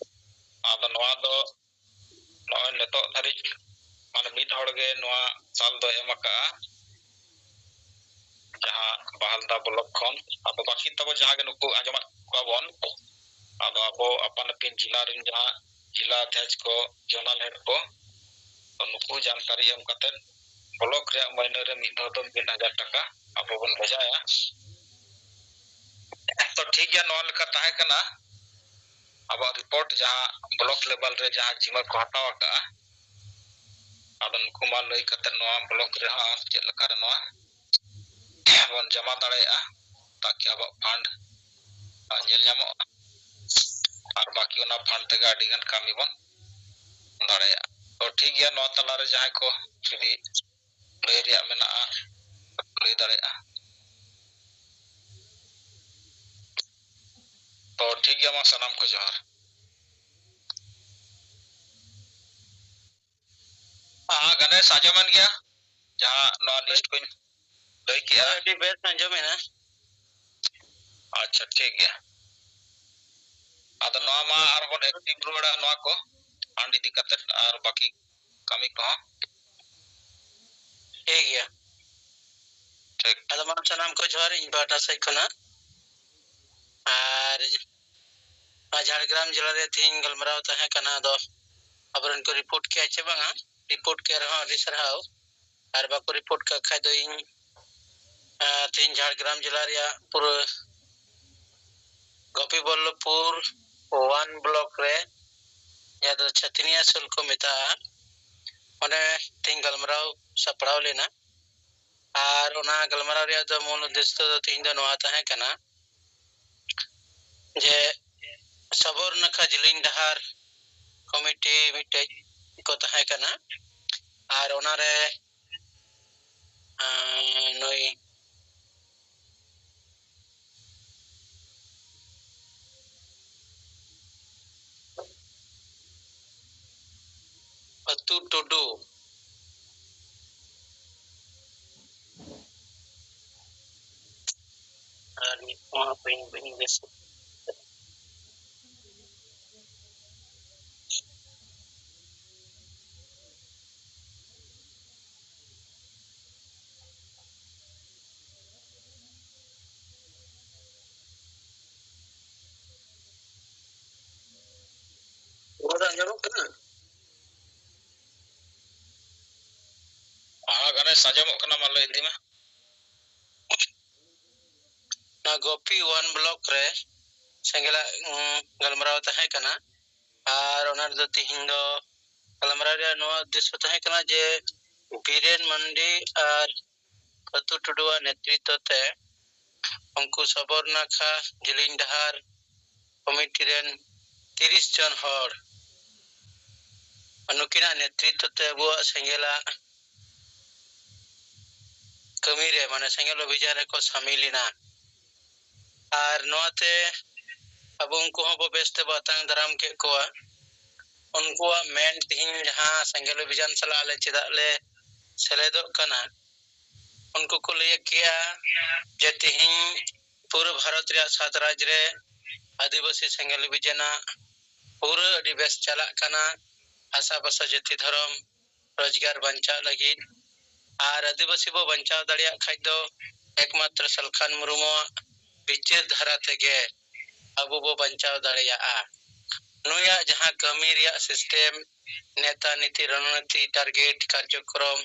ᱟᱫᱚ ᱱᱚᱣᱟ ᱫᱚ ᱱᱚᱜᱼᱚᱭ ᱱᱤᱛᱚᱜ ᱫᱷᱟᱹᱨᱤᱡ ᱢᱟᱱᱮ ᱢᱤᱫ ᱦᱚᱲ ᱜᱮ ᱱᱚᱣᱟ ᱥᱟᱞ ᱫᱚᱭ ᱮᱢ ᱟᱠᱟᱜᱼᱟ᱾ ᱡᱟᱦᱟᱸ ᱵᱟᱦᱟᱞᱫᱟ ᱵᱞᱚᱠ ᱠᱷᱚᱱ᱾ ᱟᱫᱚ ᱵᱟᱹᱠᱤ ᱛᱟᱵᱚ ᱡᱟᱦᱟᱸ ᱜᱮ ᱱᱩᱠᱩ ᱟᱸᱡᱚᱢᱟᱫ ᱠᱚᱣᱟ ᱵᱚᱱ, ᱟᱫᱚ ᱟᱵᱚ ᱟᱯᱟᱱ ᱟᱹᱯᱤᱱ ᱡᱮᱞᱟ ᱨᱮᱱ ᱡᱟᱦᱟᱸ ᱡᱮᱞᱟ ᱚᱫᱷᱭᱚᱠᱥ ᱠᱚ, ᱡᱳᱱᱟᱞ ᱦᱮᱰ ᱠᱚ, ᱛᱚ ᱱᱩᱠᱩ ᱡᱟᱱᱠᱟᱨᱤ ᱮᱢ ᱠᱟᱛᱮ ᱵᱞᱚᱠ ᱨᱮᱭᱟᱜ ᱢᱟᱹᱦᱱᱟᱹ ᱨᱮ ᱢᱤᱫ ᱫᱷᱟᱣ ᱫᱚ ᱢᱤᱫ ᱦᱟᱡᱟᱨ ᱴᱟᱠᱟ ᱟᱵᱚ ᱵᱚᱱ ᱵᱷᱮᱡᱟᱭᱟ᱾ ᱛᱚ ᱴᱷᱤᱠ ᱜᱮᱭᱟ, ᱱᱚᱣᱟ ᱞᱮᱠᱟ ᱛᱟᱦᱮᱸ ᱠᱟᱱᱟ ᱟᱵᱚᱣᱟᱜ ᱨᱤᱯᱳᱨᱴ, ᱡᱟᱦᱟᱸ ᱵᱞᱚᱠ ᱞᱮᱵᱮᱞ ᱨᱮ ᱡᱟᱦᱟᱸ ᱡᱤᱢᱟᱹ ᱠᱚ ᱦᱟᱛᱟᱣ ᱟᱠᱟᱫᱼᱟ᱾ ᱟᱫᱚ ᱱᱩᱠᱩ ᱢᱟ ᱞᱟᱹᱭ ᱠᱟᱛᱮ ᱱᱚᱣᱟ ᱵᱞᱚᱠ ᱨᱮᱦᱚᱸ ᱪᱮᱫ ᱞᱮᱠᱟ ᱨᱮ ᱱᱚᱣᱟ ᱵᱚᱱ ᱡᱚᱢᱟ ᱫᱟᱲᱮᱭᱟᱜᱼᱟ, ᱛᱟᱠᱤ ᱟᱵᱚᱣᱟᱜ ᱯᱷᱟᱱᱰ ᱧᱮᱞ ᱧᱟᱢᱚᱜᱼᱟ ᱟᱨ ᱵᱟᱹᱠᱤ ᱚᱱᱟ ᱯᱷᱟᱱᱰ ᱛᱮᱜᱮ ᱟᱹᱰᱤ ᱜᱟᱱ ᱠᱟᱹᱢᱤ ᱵᱚᱱ ᱫᱟᱲᱮᱭᱟᱜᱼᱟ᱾ ᱛᱚ ᱴᱷᱤᱠ ᱜᱮᱭᱟ, ᱱᱚᱣᱟ ᱛᱟᱞᱟᱨᱮ ᱡᱟᱦᱟᱸᱭ ᱠᱚ ᱡᱩᱫᱤ ᱞᱟᱹᱭ ᱨᱮᱭᱟᱜ ᱢᱮᱱᱟᱜᱼᱟ, ᱞᱟᱹᱭ ᱫᱟᱲᱮᱭᱟᱜᱼᱟ᱾ ᱛᱚ ᱴᱷᱤᱠ ᱜᱮᱭᱟ, ᱢᱟ ᱥᱟᱱᱟᱢ ᱠᱚ ᱡᱚᱦᱟᱨ᱾ ᱦᱮᱸ, ᱜᱚᱱᱮᱥ, ᱟᱸᱡᱚᱢᱮᱱ ᱜᱮᱭᱟ ᱡᱟᱦᱟᱸ ᱱᱚᱣᱟ ᱞᱤᱥᱴ ᱠᱚᱧ ᱞᱟᱹᱭ ᱠᱮᱜᱼᱟ? ᱦᱳᱭ, ᱟᱹᱰᱤ ᱵᱮᱥ ᱟᱸᱡᱚᱢᱮᱱᱟ᱾ ᱟᱪᱪᱷᱟ, ᱴᱷᱤᱠ ᱜᱮᱭᱟ᱾ ᱟᱫᱚ ᱱᱚᱣᱟ ᱢᱟ ᱟᱨᱵᱚᱱ ᱮᱠᱴᱤᱵᱷ ᱨᱩᱣᱟᱹᱲᱟ, ᱱᱚᱣᱟ ᱠᱚ ᱯᱷᱟᱱᱰ ᱤᱫᱤ ᱠᱟᱛᱮ ᱟᱨ ᱵᱟᱹᱠᱤ ᱠᱟᱹᱢᱤ ᱠᱚᱦᱚᱸ᱾ ᱴᱷᱤᱠ ᱜᱮᱭᱟ᱾ ᱴᱷᱤᱠ᱾ ᱟᱫᱚ ᱢᱟ ᱥᱟᱱᱟᱢ ᱠᱚ ᱡᱚᱦᱟᱨ ᱤᱧ ᱯᱟᱦᱴᱟ ᱥᱮᱫ ᱠᱷᱚᱱᱟᱜ᱾ ᱟᱨ ᱱᱚᱣᱟ ᱡᱷᱟᱲᱜᱨᱟᱢ ᱡᱮᱞᱟ ᱨᱮ ᱛᱮᱦᱮᱧ ᱜᱟᱞᱢᱟᱨᱟᱣ ᱛᱟᱦᱮᱸ ᱠᱟᱱᱟ, ᱟᱫᱚ ᱟᱵᱚᱨᱮᱱ ᱠᱚ ᱨᱤᱯᱳᱨᱴ ᱠᱮᱜᱼᱟ ᱪᱮ ᱵᱟᱝᱟ? ᱨᱤᱯᱳᱨᱴ ᱠᱮᱜ ᱨᱮᱦᱚᱸ ᱟᱹᱰᱤ ᱥᱟᱨᱦᱟᱣ, ᱟᱨ ᱵᱟᱠᱚ ᱨᱤᱯᱳᱨᱴ ᱠᱟᱜ ᱠᱷᱟᱡ ᱫᱚ ᱤᱧ, ᱟᱸ, ᱛᱮᱦᱮᱧ ᱡᱷᱟᱲᱜᱨᱟᱢ ᱡᱮᱞᱟ ᱨᱮᱭᱟᱜ ᱯᱩᱨᱟᱹ ᱜᱳᱯᱤᱵᱚᱞᱞᱚᱵᱷᱯᱩᱨ ᱳᱣᱟᱱ ᱵᱞᱚᱠ ᱨᱮ, ᱡᱟᱦᱟᱸ ᱫᱚ ᱪᱷᱟᱛᱱᱤᱭᱟ ᱥᱳᱞ ᱠᱚ ᱢᱮᱛᱟᱜᱼᱟ, ᱚᱸᱰᱮ ᱛᱮᱦᱮᱧ ᱜᱟᱞᱢᱟᱨᱟᱣ ᱥᱟᱯᱲᱟᱣ ᱞᱮᱱᱟ᱾ ᱟᱨ ᱚᱱᱟ ᱜᱟᱞᱢᱟᱨᱟᱣ ᱨᱮᱭᱟᱜ ᱫᱚ ᱢᱩᱞ ᱩᱫᱽᱫᱮᱥᱥᱚ ᱫᱚ ᱛᱮᱦᱮᱧ ᱫᱚ ᱱᱚᱣᱟ ᱛᱟᱦᱮᱸ ᱠᱟᱱᱟ ᱡᱮ ᱥᱚᱵᱚᱨ ᱱᱟᱠᱷᱟ ᱡᱤᱞᱤᱧ ᱰᱟᱦᱟᱨ ᱠᱚᱢᱤᱴᱤ ᱢᱤᱫᱴᱮᱡ ᱠᱚ ᱛᱟᱦᱮᱸ ᱠᱟᱱᱟ᱾ ᱟᱨ ᱚᱱᱟᱨᱮ, ᱟᱸ, ᱱᱩᱭ ᱟᱹᱛᱩ ᱴᱩᱰᱩ᱾ ᱟᱨ ᱢᱤᱫ ᱠᱚᱢᱟ ᱵᱟᱹᱧ, ᱵᱟᱹᱧ ᱵᱮᱥ᱾ ᱟᱸᱡᱚᱢᱚᱜ ᱠᱟᱱᱟ? ᱦᱮᱸ, ᱜᱚᱱᱮᱥ, ᱟᱸᱡᱚᱢᱚᱜ ᱠᱟᱱᱟ, ᱢᱟ ᱞᱟᱹᱭ ᱤᱫᱤ ᱢᱮ᱾ ᱱᱚᱣᱟ ᱜᱳᱯᱤ ᱳᱣᱟᱱ ᱵᱞᱚᱠ ᱨᱮ ᱥᱮᱸᱜᱮᱞᱟᱜ, ᱩᱸ, ᱜᱟᱞᱢᱟᱨᱟᱣ ᱛᱟᱦᱮᱸ ᱠᱟᱱᱟ᱾ ᱟᱨ ᱚᱱᱟ ᱨᱮᱫᱚ ᱛᱤᱦᱤᱧ ᱫᱚ ᱜᱟᱞᱢᱟᱨᱟᱣ ᱨᱮᱭᱟᱜ ᱱᱚᱣᱟ ᱩᱫᱽᱫᱮᱥᱥᱚ ᱛᱟᱦᱮᱸ ᱠᱟᱱᱟ ᱡᱮ ᱵᱤᱨᱮᱱ ᱢᱟᱱᱰᱤ ᱟᱨ ᱯᱷᱟᱹᱛᱩ ᱴᱩᱰᱩᱣᱟᱜ ᱱᱮᱛᱨᱤᱛᱵ ᱛᱮ ᱩᱱᱠᱩ ᱥᱚᱵᱚᱨᱱᱟᱠᱷᱟ ᱡᱤᱞᱤᱧ ᱰᱟᱦᱟᱨ ᱠᱚᱢᱤᱴᱤ ᱨᱮᱱ ᱛᱤᱨᱤᱥ ᱡᱚᱱ ᱦᱚᱲ, ᱱᱩᱠᱤᱱᱟᱜ ᱱᱮᱛᱨᱤᱛᱵ ᱛᱮ ᱟᱵᱚᱣᱟᱜ ᱥᱮᱸᱜᱮᱞᱟᱜ ᱠᱟᱹᱢᱤ ᱨᱮ, ᱢᱟᱱᱮ ᱥᱮᱸᱜᱮᱞ ᱚᱵᱷᱤᱡᱟᱱ ᱨᱮᱠᱚ ᱥᱟᱹᱢᱤᱞ ᱮᱱᱟ᱾ ᱟᱨ ᱱᱚᱣᱟᱛᱮ ᱟᱵᱚ ᱩᱱᱠᱩ ᱦᱚᱸ ᱵᱚ ᱵᱮᱥ ᱛᱮᱵᱚ ᱟᱛᱟᱝ ᱫᱟᱨᱟᱢ ᱠᱮᱫ ᱠᱚᱣᱟ᱾ ᱩᱱᱠᱩᱣᱟᱜ ᱢᱮᱱ ᱛᱮᱦᱮᱧ ᱡᱟᱦᱟᱸ ᱥᱮᱸᱜᱮᱞ ᱚᱵᱷᱤᱡᱟᱱ ᱥᱟᱞᱟᱜ ᱟᱞᱮ ᱪᱮᱫᱟᱜ ᱞᱮ ᱥᱮᱞᱮᱫᱚᱜ ᱠᱟᱱᱟ, ᱩᱱᱠᱩ ᱠᱚ ᱞᱟᱹᱭ ᱠᱮᱜᱼᱟ ᱡᱮ ᱛᱮᱦᱮᱧ ᱯᱩᱨᱟᱹ ᱵᱷᱟᱨᱚᱛ ᱨᱮᱭᱟᱜ ᱥᱟᱛ ᱨᱟᱡᱽ ᱨᱮ ᱟᱹᱫᱤᱵᱟᱹᱥᱤ ᱥᱮᱸᱜᱮᱞ ᱚᱵᱷᱤᱡᱟᱱᱟᱜ ᱯᱩᱨᱟᱹ ᱟᱹᱰᱤ ᱵᱮᱥ ᱪᱟᱞᱟᱜ ᱠᱟᱱᱟ᱾ ᱵᱷᱟᱥᱟ ᱵᱷᱟᱥᱟ ᱡᱟᱹᱛᱤ ᱫᱷᱚᱨᱚᱢ ᱨᱳᱡᱽᱜᱟᱨ ᱵᱟᱧᱪᱟᱣ ᱞᱟᱹᱜᱤᱫ᱾ ᱟᱨ ᱟᱹᱫᱤᱵᱟᱹᱥᱤ ᱵᱚ ᱵᱟᱧᱪᱟᱣ ᱫᱟᱲᱮᱭᱟᱜ ᱠᱷᱟᱡ ᱫᱚ ᱮᱠᱢᱟᱛᱨᱚ ᱥᱟᱞᱠᱷᱟᱱ ᱢᱩᱨᱢᱩᱣᱟᱜ ᱵᱤᱪᱟᱹᱨ ᱫᱷᱟᱨᱟ ᱛᱮᱜᱮ ᱟᱵᱚ ᱵᱚ ᱵᱟᱧᱪᱟᱣ ᱫᱟᱲᱮᱭᱟᱜᱼᱟ᱾ ᱱᱩᱭᱟᱜ ᱡᱟᱦᱟᱸ ᱠᱟᱹᱢᱤ ᱨᱮᱭᱟᱜ ᱥᱤᱥᱴᱮᱢ, ᱱᱮᱛᱟ ᱱᱤᱛᱤ, ᱨᱚᱱᱱᱤᱛᱤ, ᱴᱟᱨᱜᱮᱴ, ᱠᱟᱨᱡᱚᱠᱨᱚᱢ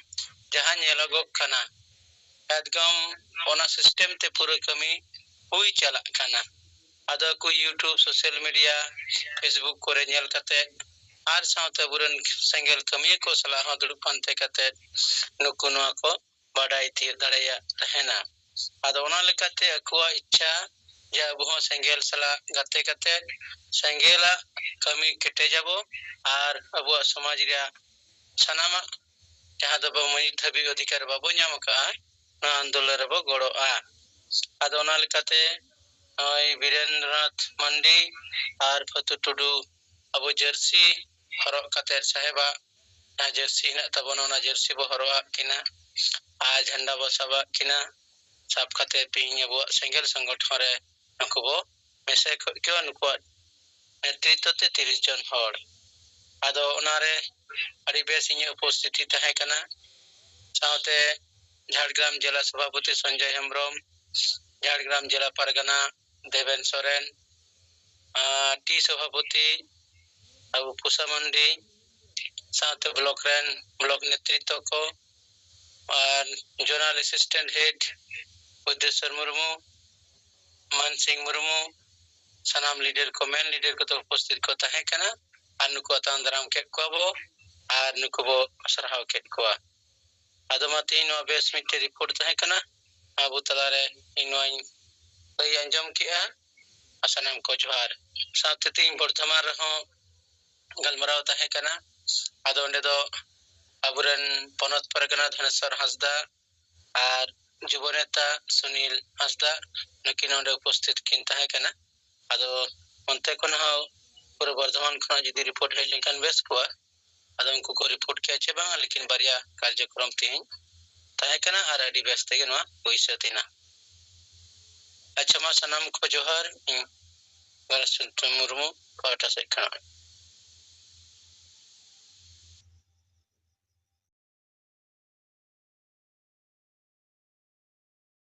ᱡᱟᱦᱟᱸ ᱧᱮᱞᱚᱜᱚᱜ ᱠᱟᱱᱟ, ᱮᱠᱫᱚᱢ ᱚᱱᱟ ᱥᱤᱥᱴᱮᱢ ᱛᱮ ᱯᱩᱨᱟᱹ ᱠᱟᱹᱢᱤ ᱦᱩᱭ ᱪᱟᱞᱟᱜ ᱠᱟᱱᱟ᱾ ᱟᱫᱚ ᱟᱠᱚ YouTube, social media, Facebook ᱠᱚᱨᱮ ᱧᱮᱞ ᱠᱟᱛᱮ ᱟᱨ ᱥᱟᱶᱛᱮ ᱟᱵᱚᱨᱮᱱ ᱥᱮᱸᱜᱮᱞ ᱠᱟᱹᱢᱤᱭᱟᱹ ᱠᱚ ᱥᱟᱞᱟᱜ ᱦᱚᱸ ᱫᱩᱲᱩᱵ ᱯᱟᱱᱛᱮ ᱠᱟᱛᱮ ᱱᱩᱠᱩ ᱱᱚᱣᱟ ᱠᱚ ᱵᱟᱰᱟᱭ ᱛᱤᱭᱳᱜ ᱫᱟᱲᱮᱭᱟᱜ ᱛᱟᱦᱮᱱᱟ᱾ ᱟᱫᱚ ᱚᱱᱟ ᱞᱮᱠᱟᱛᱮ ᱟᱠᱚᱣᱟᱜ ᱤᱪᱪᱷᱟ ᱡᱮ ᱟᱵᱚ ᱦᱚᱸ ᱥᱮᱸᱜᱮᱞ ᱥᱟᱞᱟᱜ ᱜᱟᱛᱮ ᱠᱟᱛᱮ ᱥᱮᱸᱜᱮᱞᱟᱜ ᱠᱟᱹᱢᱤ ᱠᱮᱴᱮᱡᱟᱵᱚ ᱟᱨ ᱟᱵᱚᱣᱟᱜ ᱥᱚᱢᱟᱡᱽ ᱨᱮᱭᱟᱜ ᱥᱟᱱᱟᱢᱟᱜ ᱡᱟᱦᱟᱸ ᱫᱚ ᱟᱵᱚ ᱱᱤᱛ ᱫᱷᱟᱹᱵᱤᱡ ᱚᱫᱷᱤᱠᱟᱨ ᱵᱟᱵᱚ ᱧᱟᱢ ᱟᱠᱟᱫᱼᱟ, ᱱᱚᱣᱟ ᱟᱱᱫᱳᱞᱚᱱ ᱨᱮᱵᱚ ᱜᱚᱲᱚᱜᱼᱟ᱾ ᱟᱫᱚ ᱚᱱᱟ ᱞᱮᱠᱟᱛᱮ ᱱᱚᱜᱼᱚᱭ ᱵᱤᱨᱮᱱᱫᱨᱚᱱᱟᱛᱷ ᱢᱟᱱᱰᱤ ᱟᱨ ᱯᱷᱟᱹᱛᱩ ᱴᱩᱰᱩ ᱟᱵᱚ ᱡᱟᱹᱨᱥᱤ ᱦᱚᱨᱚᱜ ᱠᱟᱛᱮ ᱥᱟᱦᱮᱵᱟᱜ ᱡᱟᱦᱟᱸ ᱡᱟᱹᱨᱥᱤ ᱦᱮᱱᱟᱜ ᱛᱟᱵᱚᱱᱟ, ᱚᱱᱟ ᱡᱟᱹᱨᱥᱤ ᱵᱚ ᱦᱚᱨᱚᱜ ᱟᱫ ᱠᱤᱱᱟ ᱟᱨ ᱡᱷᱟᱱᱰᱟ ᱵᱚ ᱥᱟᱵ ᱟᱫ ᱠᱤᱱᱟ᱾ ᱥᱟᱵ ᱠᱟᱛᱮ ᱛᱤᱦᱤᱧ ᱟᱵᱚᱣᱟᱜ ᱥᱮᱸᱜᱮᱞ ᱥᱚᱝᱜᱚᱴᱷᱚᱱ ᱨᱮ ᱱᱩᱠᱩ ᱵᱚ ᱢᱮᱥᱟ ᱠᱮᱫ ᱠᱚᱣᱟ, ᱱᱩᱠᱩᱣᱟᱜ ᱱᱮᱛᱨᱤᱛᱵ ᱛᱮ ᱛᱤᱨᱤᱥ ᱡᱚᱱ ᱦᱚᱲ᱾ ᱟᱫᱚ ᱚᱱᱟᱨᱮ ᱟᱹᱰᱤ ᱵᱮᱥ ᱤᱧᱟᱹᱜ ᱩᱯᱚᱥᱛᱷᱤᱛᱤ ᱛᱟᱦᱮᱸ ᱠᱟᱱᱟ᱾ ᱥᱟᱶᱛᱮ ᱡᱷᱟᱲᱜᱨᱟᱢ ᱡᱮᱞᱟ ᱥᱚᱵᱷᱟᱯᱚᱛᱤ ᱥᱚᱧᱡᱚᱭ ᱦᱮᱢᱵᱨᱚᱢ, ᱡᱷᱟᱲᱜᱨᱟᱢ ᱡᱮᱞᱟ ᱯᱟᱨᱜᱟᱱᱟ ᱫᱮᱵᱮᱱ ᱥᱚᱨᱮᱱ, ᱟᱨ ᱴᱤ ᱥᱚᱵᱷᱟᱯᱚᱛᱤ ᱟᱵᱚ ᱯᱩᱥᱟ ᱢᱟᱱᱰᱤ, ᱥᱟᱶᱛᱮ ᱵᱞᱚᱠ ᱨᱮᱱ ᱵᱞᱚᱠ ᱱᱮᱛᱨᱤᱛᱵ ᱠᱚ, ᱟᱨ ᱡᱳᱱᱟᱞ ᱮᱥᱤᱥᱴᱮᱱᱴ ᱦᱮᱰ ᱵᱩᱫᱽᱫᱷᱮᱥᱣᱚᱨ ᱢᱩᱨᱢᱩ, ᱢᱟᱱ ᱥᱤᱝ ᱢᱩᱨᱢᱩ, ᱥᱟᱱᱟᱢ ᱞᱤᱰᱟᱨ ᱠᱚ, ᱢᱮᱱ ᱞᱤᱰᱟᱨ ᱠᱚᱫᱚ ᱩᱯᱚᱥᱛᱷᱤᱛ ᱠᱚ ᱛᱟᱦᱮᱸ ᱠᱟᱱᱟ᱾ ᱟᱨ ᱱᱩᱠᱩ ᱟᱛᱟᱝ ᱫᱟᱨᱟᱢ ᱠᱮᱫ ᱠᱚᱣᱟ ᱵᱚ, ᱟᱨ ᱱᱩᱠᱩ ᱵᱚ ᱥᱟᱨᱦᱟᱣ ᱠᱮᱫ ᱠᱚᱣᱟ᱾ ᱟᱫᱚ ᱢᱟ ᱛᱮᱦᱮᱧ ᱱᱚᱣᱟ ᱵᱮᱥ ᱢᱤᱫᱴᱮᱡ ᱨᱤᱯᱳᱨᱴ ᱛᱟᱦᱮᱸ ᱠᱟᱱᱟ᱾ ᱟᱵᱚ ᱛᱟᱞᱟᱨᱮ ᱤᱧ ᱱᱚᱣᱟᱧ ᱞᱟᱹᱭ ᱟᱸᱡᱚᱢ ᱠᱮᱜᱼᱟ᱾ ᱟᱨ ᱥᱟᱱᱟᱢ ᱠᱚ ᱡᱚᱦᱟᱨ᱾ ᱥᱟᱶᱛᱮ ᱛᱮᱦᱮᱧ ᱵᱚᱨᱫᱷᱚᱢᱟᱱ ᱨᱮᱦᱚᱸ ᱜᱟᱞᱢᱟᱨᱟᱣ ᱛᱟᱦᱮᱸ ᱠᱟᱱᱟ᱾ ᱟᱫᱚ ᱚᱸᱰᱮ ᱫᱚ ᱟᱵᱚᱨᱮᱱ ᱯᱚᱱᱚᱛ ᱯᱟᱨᱜᱟᱱᱟ ᱫᱷᱚᱱᱮᱥᱣᱚᱨ ᱦᱟᱸᱥᱫᱟ ᱟᱨ ᱡᱩᱵᱚ ᱱᱮᱛᱟ ᱥᱩᱱᱤᱞ ᱦᱟᱸᱥᱫᱟ, ᱱᱩᱠᱤᱱ ᱚᱸᱰᱮ ᱩᱯᱚᱥᱛᱷᱤᱛ ᱠᱤᱱ ᱛᱟᱦᱮᱸ ᱠᱟᱱᱟ᱾ ᱟᱫᱚ ᱚᱱᱛᱮ ᱠᱷᱚᱱ ᱦᱚᱸ, ᱯᱩᱨᱵᱚ ᱵᱚᱨᱫᱷᱚᱢᱟᱱ ᱠᱷᱚᱱᱟᱜ ᱡᱩᱫᱤ ᱨᱤᱯᱳᱨᱴ ᱦᱮᱡ ᱞᱮᱱᱠᱷᱟᱱ ᱵᱮᱥ ᱠᱚᱜᱼᱟ᱾ ᱟᱫᱚ ᱩᱱᱠᱩ ᱠᱚ ᱨᱤᱯᱳᱨᱴ ᱠᱮᱭᱟ ᱪᱮ ᱵᱟᱝᱟ, ᱞᱮᱠᱤᱱ ᱵᱟᱨᱭᱟ ᱠᱟᱨᱡᱚᱠᱨᱚᱢ ᱛᱮᱦᱮᱧ ᱛᱟᱦᱮᱸ ᱠᱟᱱᱟ ᱟᱨ ᱟᱹᱰᱤ ᱵᱮᱥ ᱛᱮᱜᱮ ᱱᱚᱣᱟ ᱦᱩᱭ ᱥᱟᱹᱛ ᱮᱱᱟ᱾ ᱟᱪᱪᱷᱟ, ᱢᱟ ᱥᱟᱱᱟᱢ ᱠᱚ ᱡᱚᱦᱟᱨ᱾ ᱤᱧ ᱜᱚᱱᱮᱥ ᱪᱚᱱᱫᱨᱚ ᱢᱩᱨᱢᱩ ᱯᱟᱦᱴᱟ ᱥᱮᱫ ᱠᱷᱚᱱᱟᱜ᱾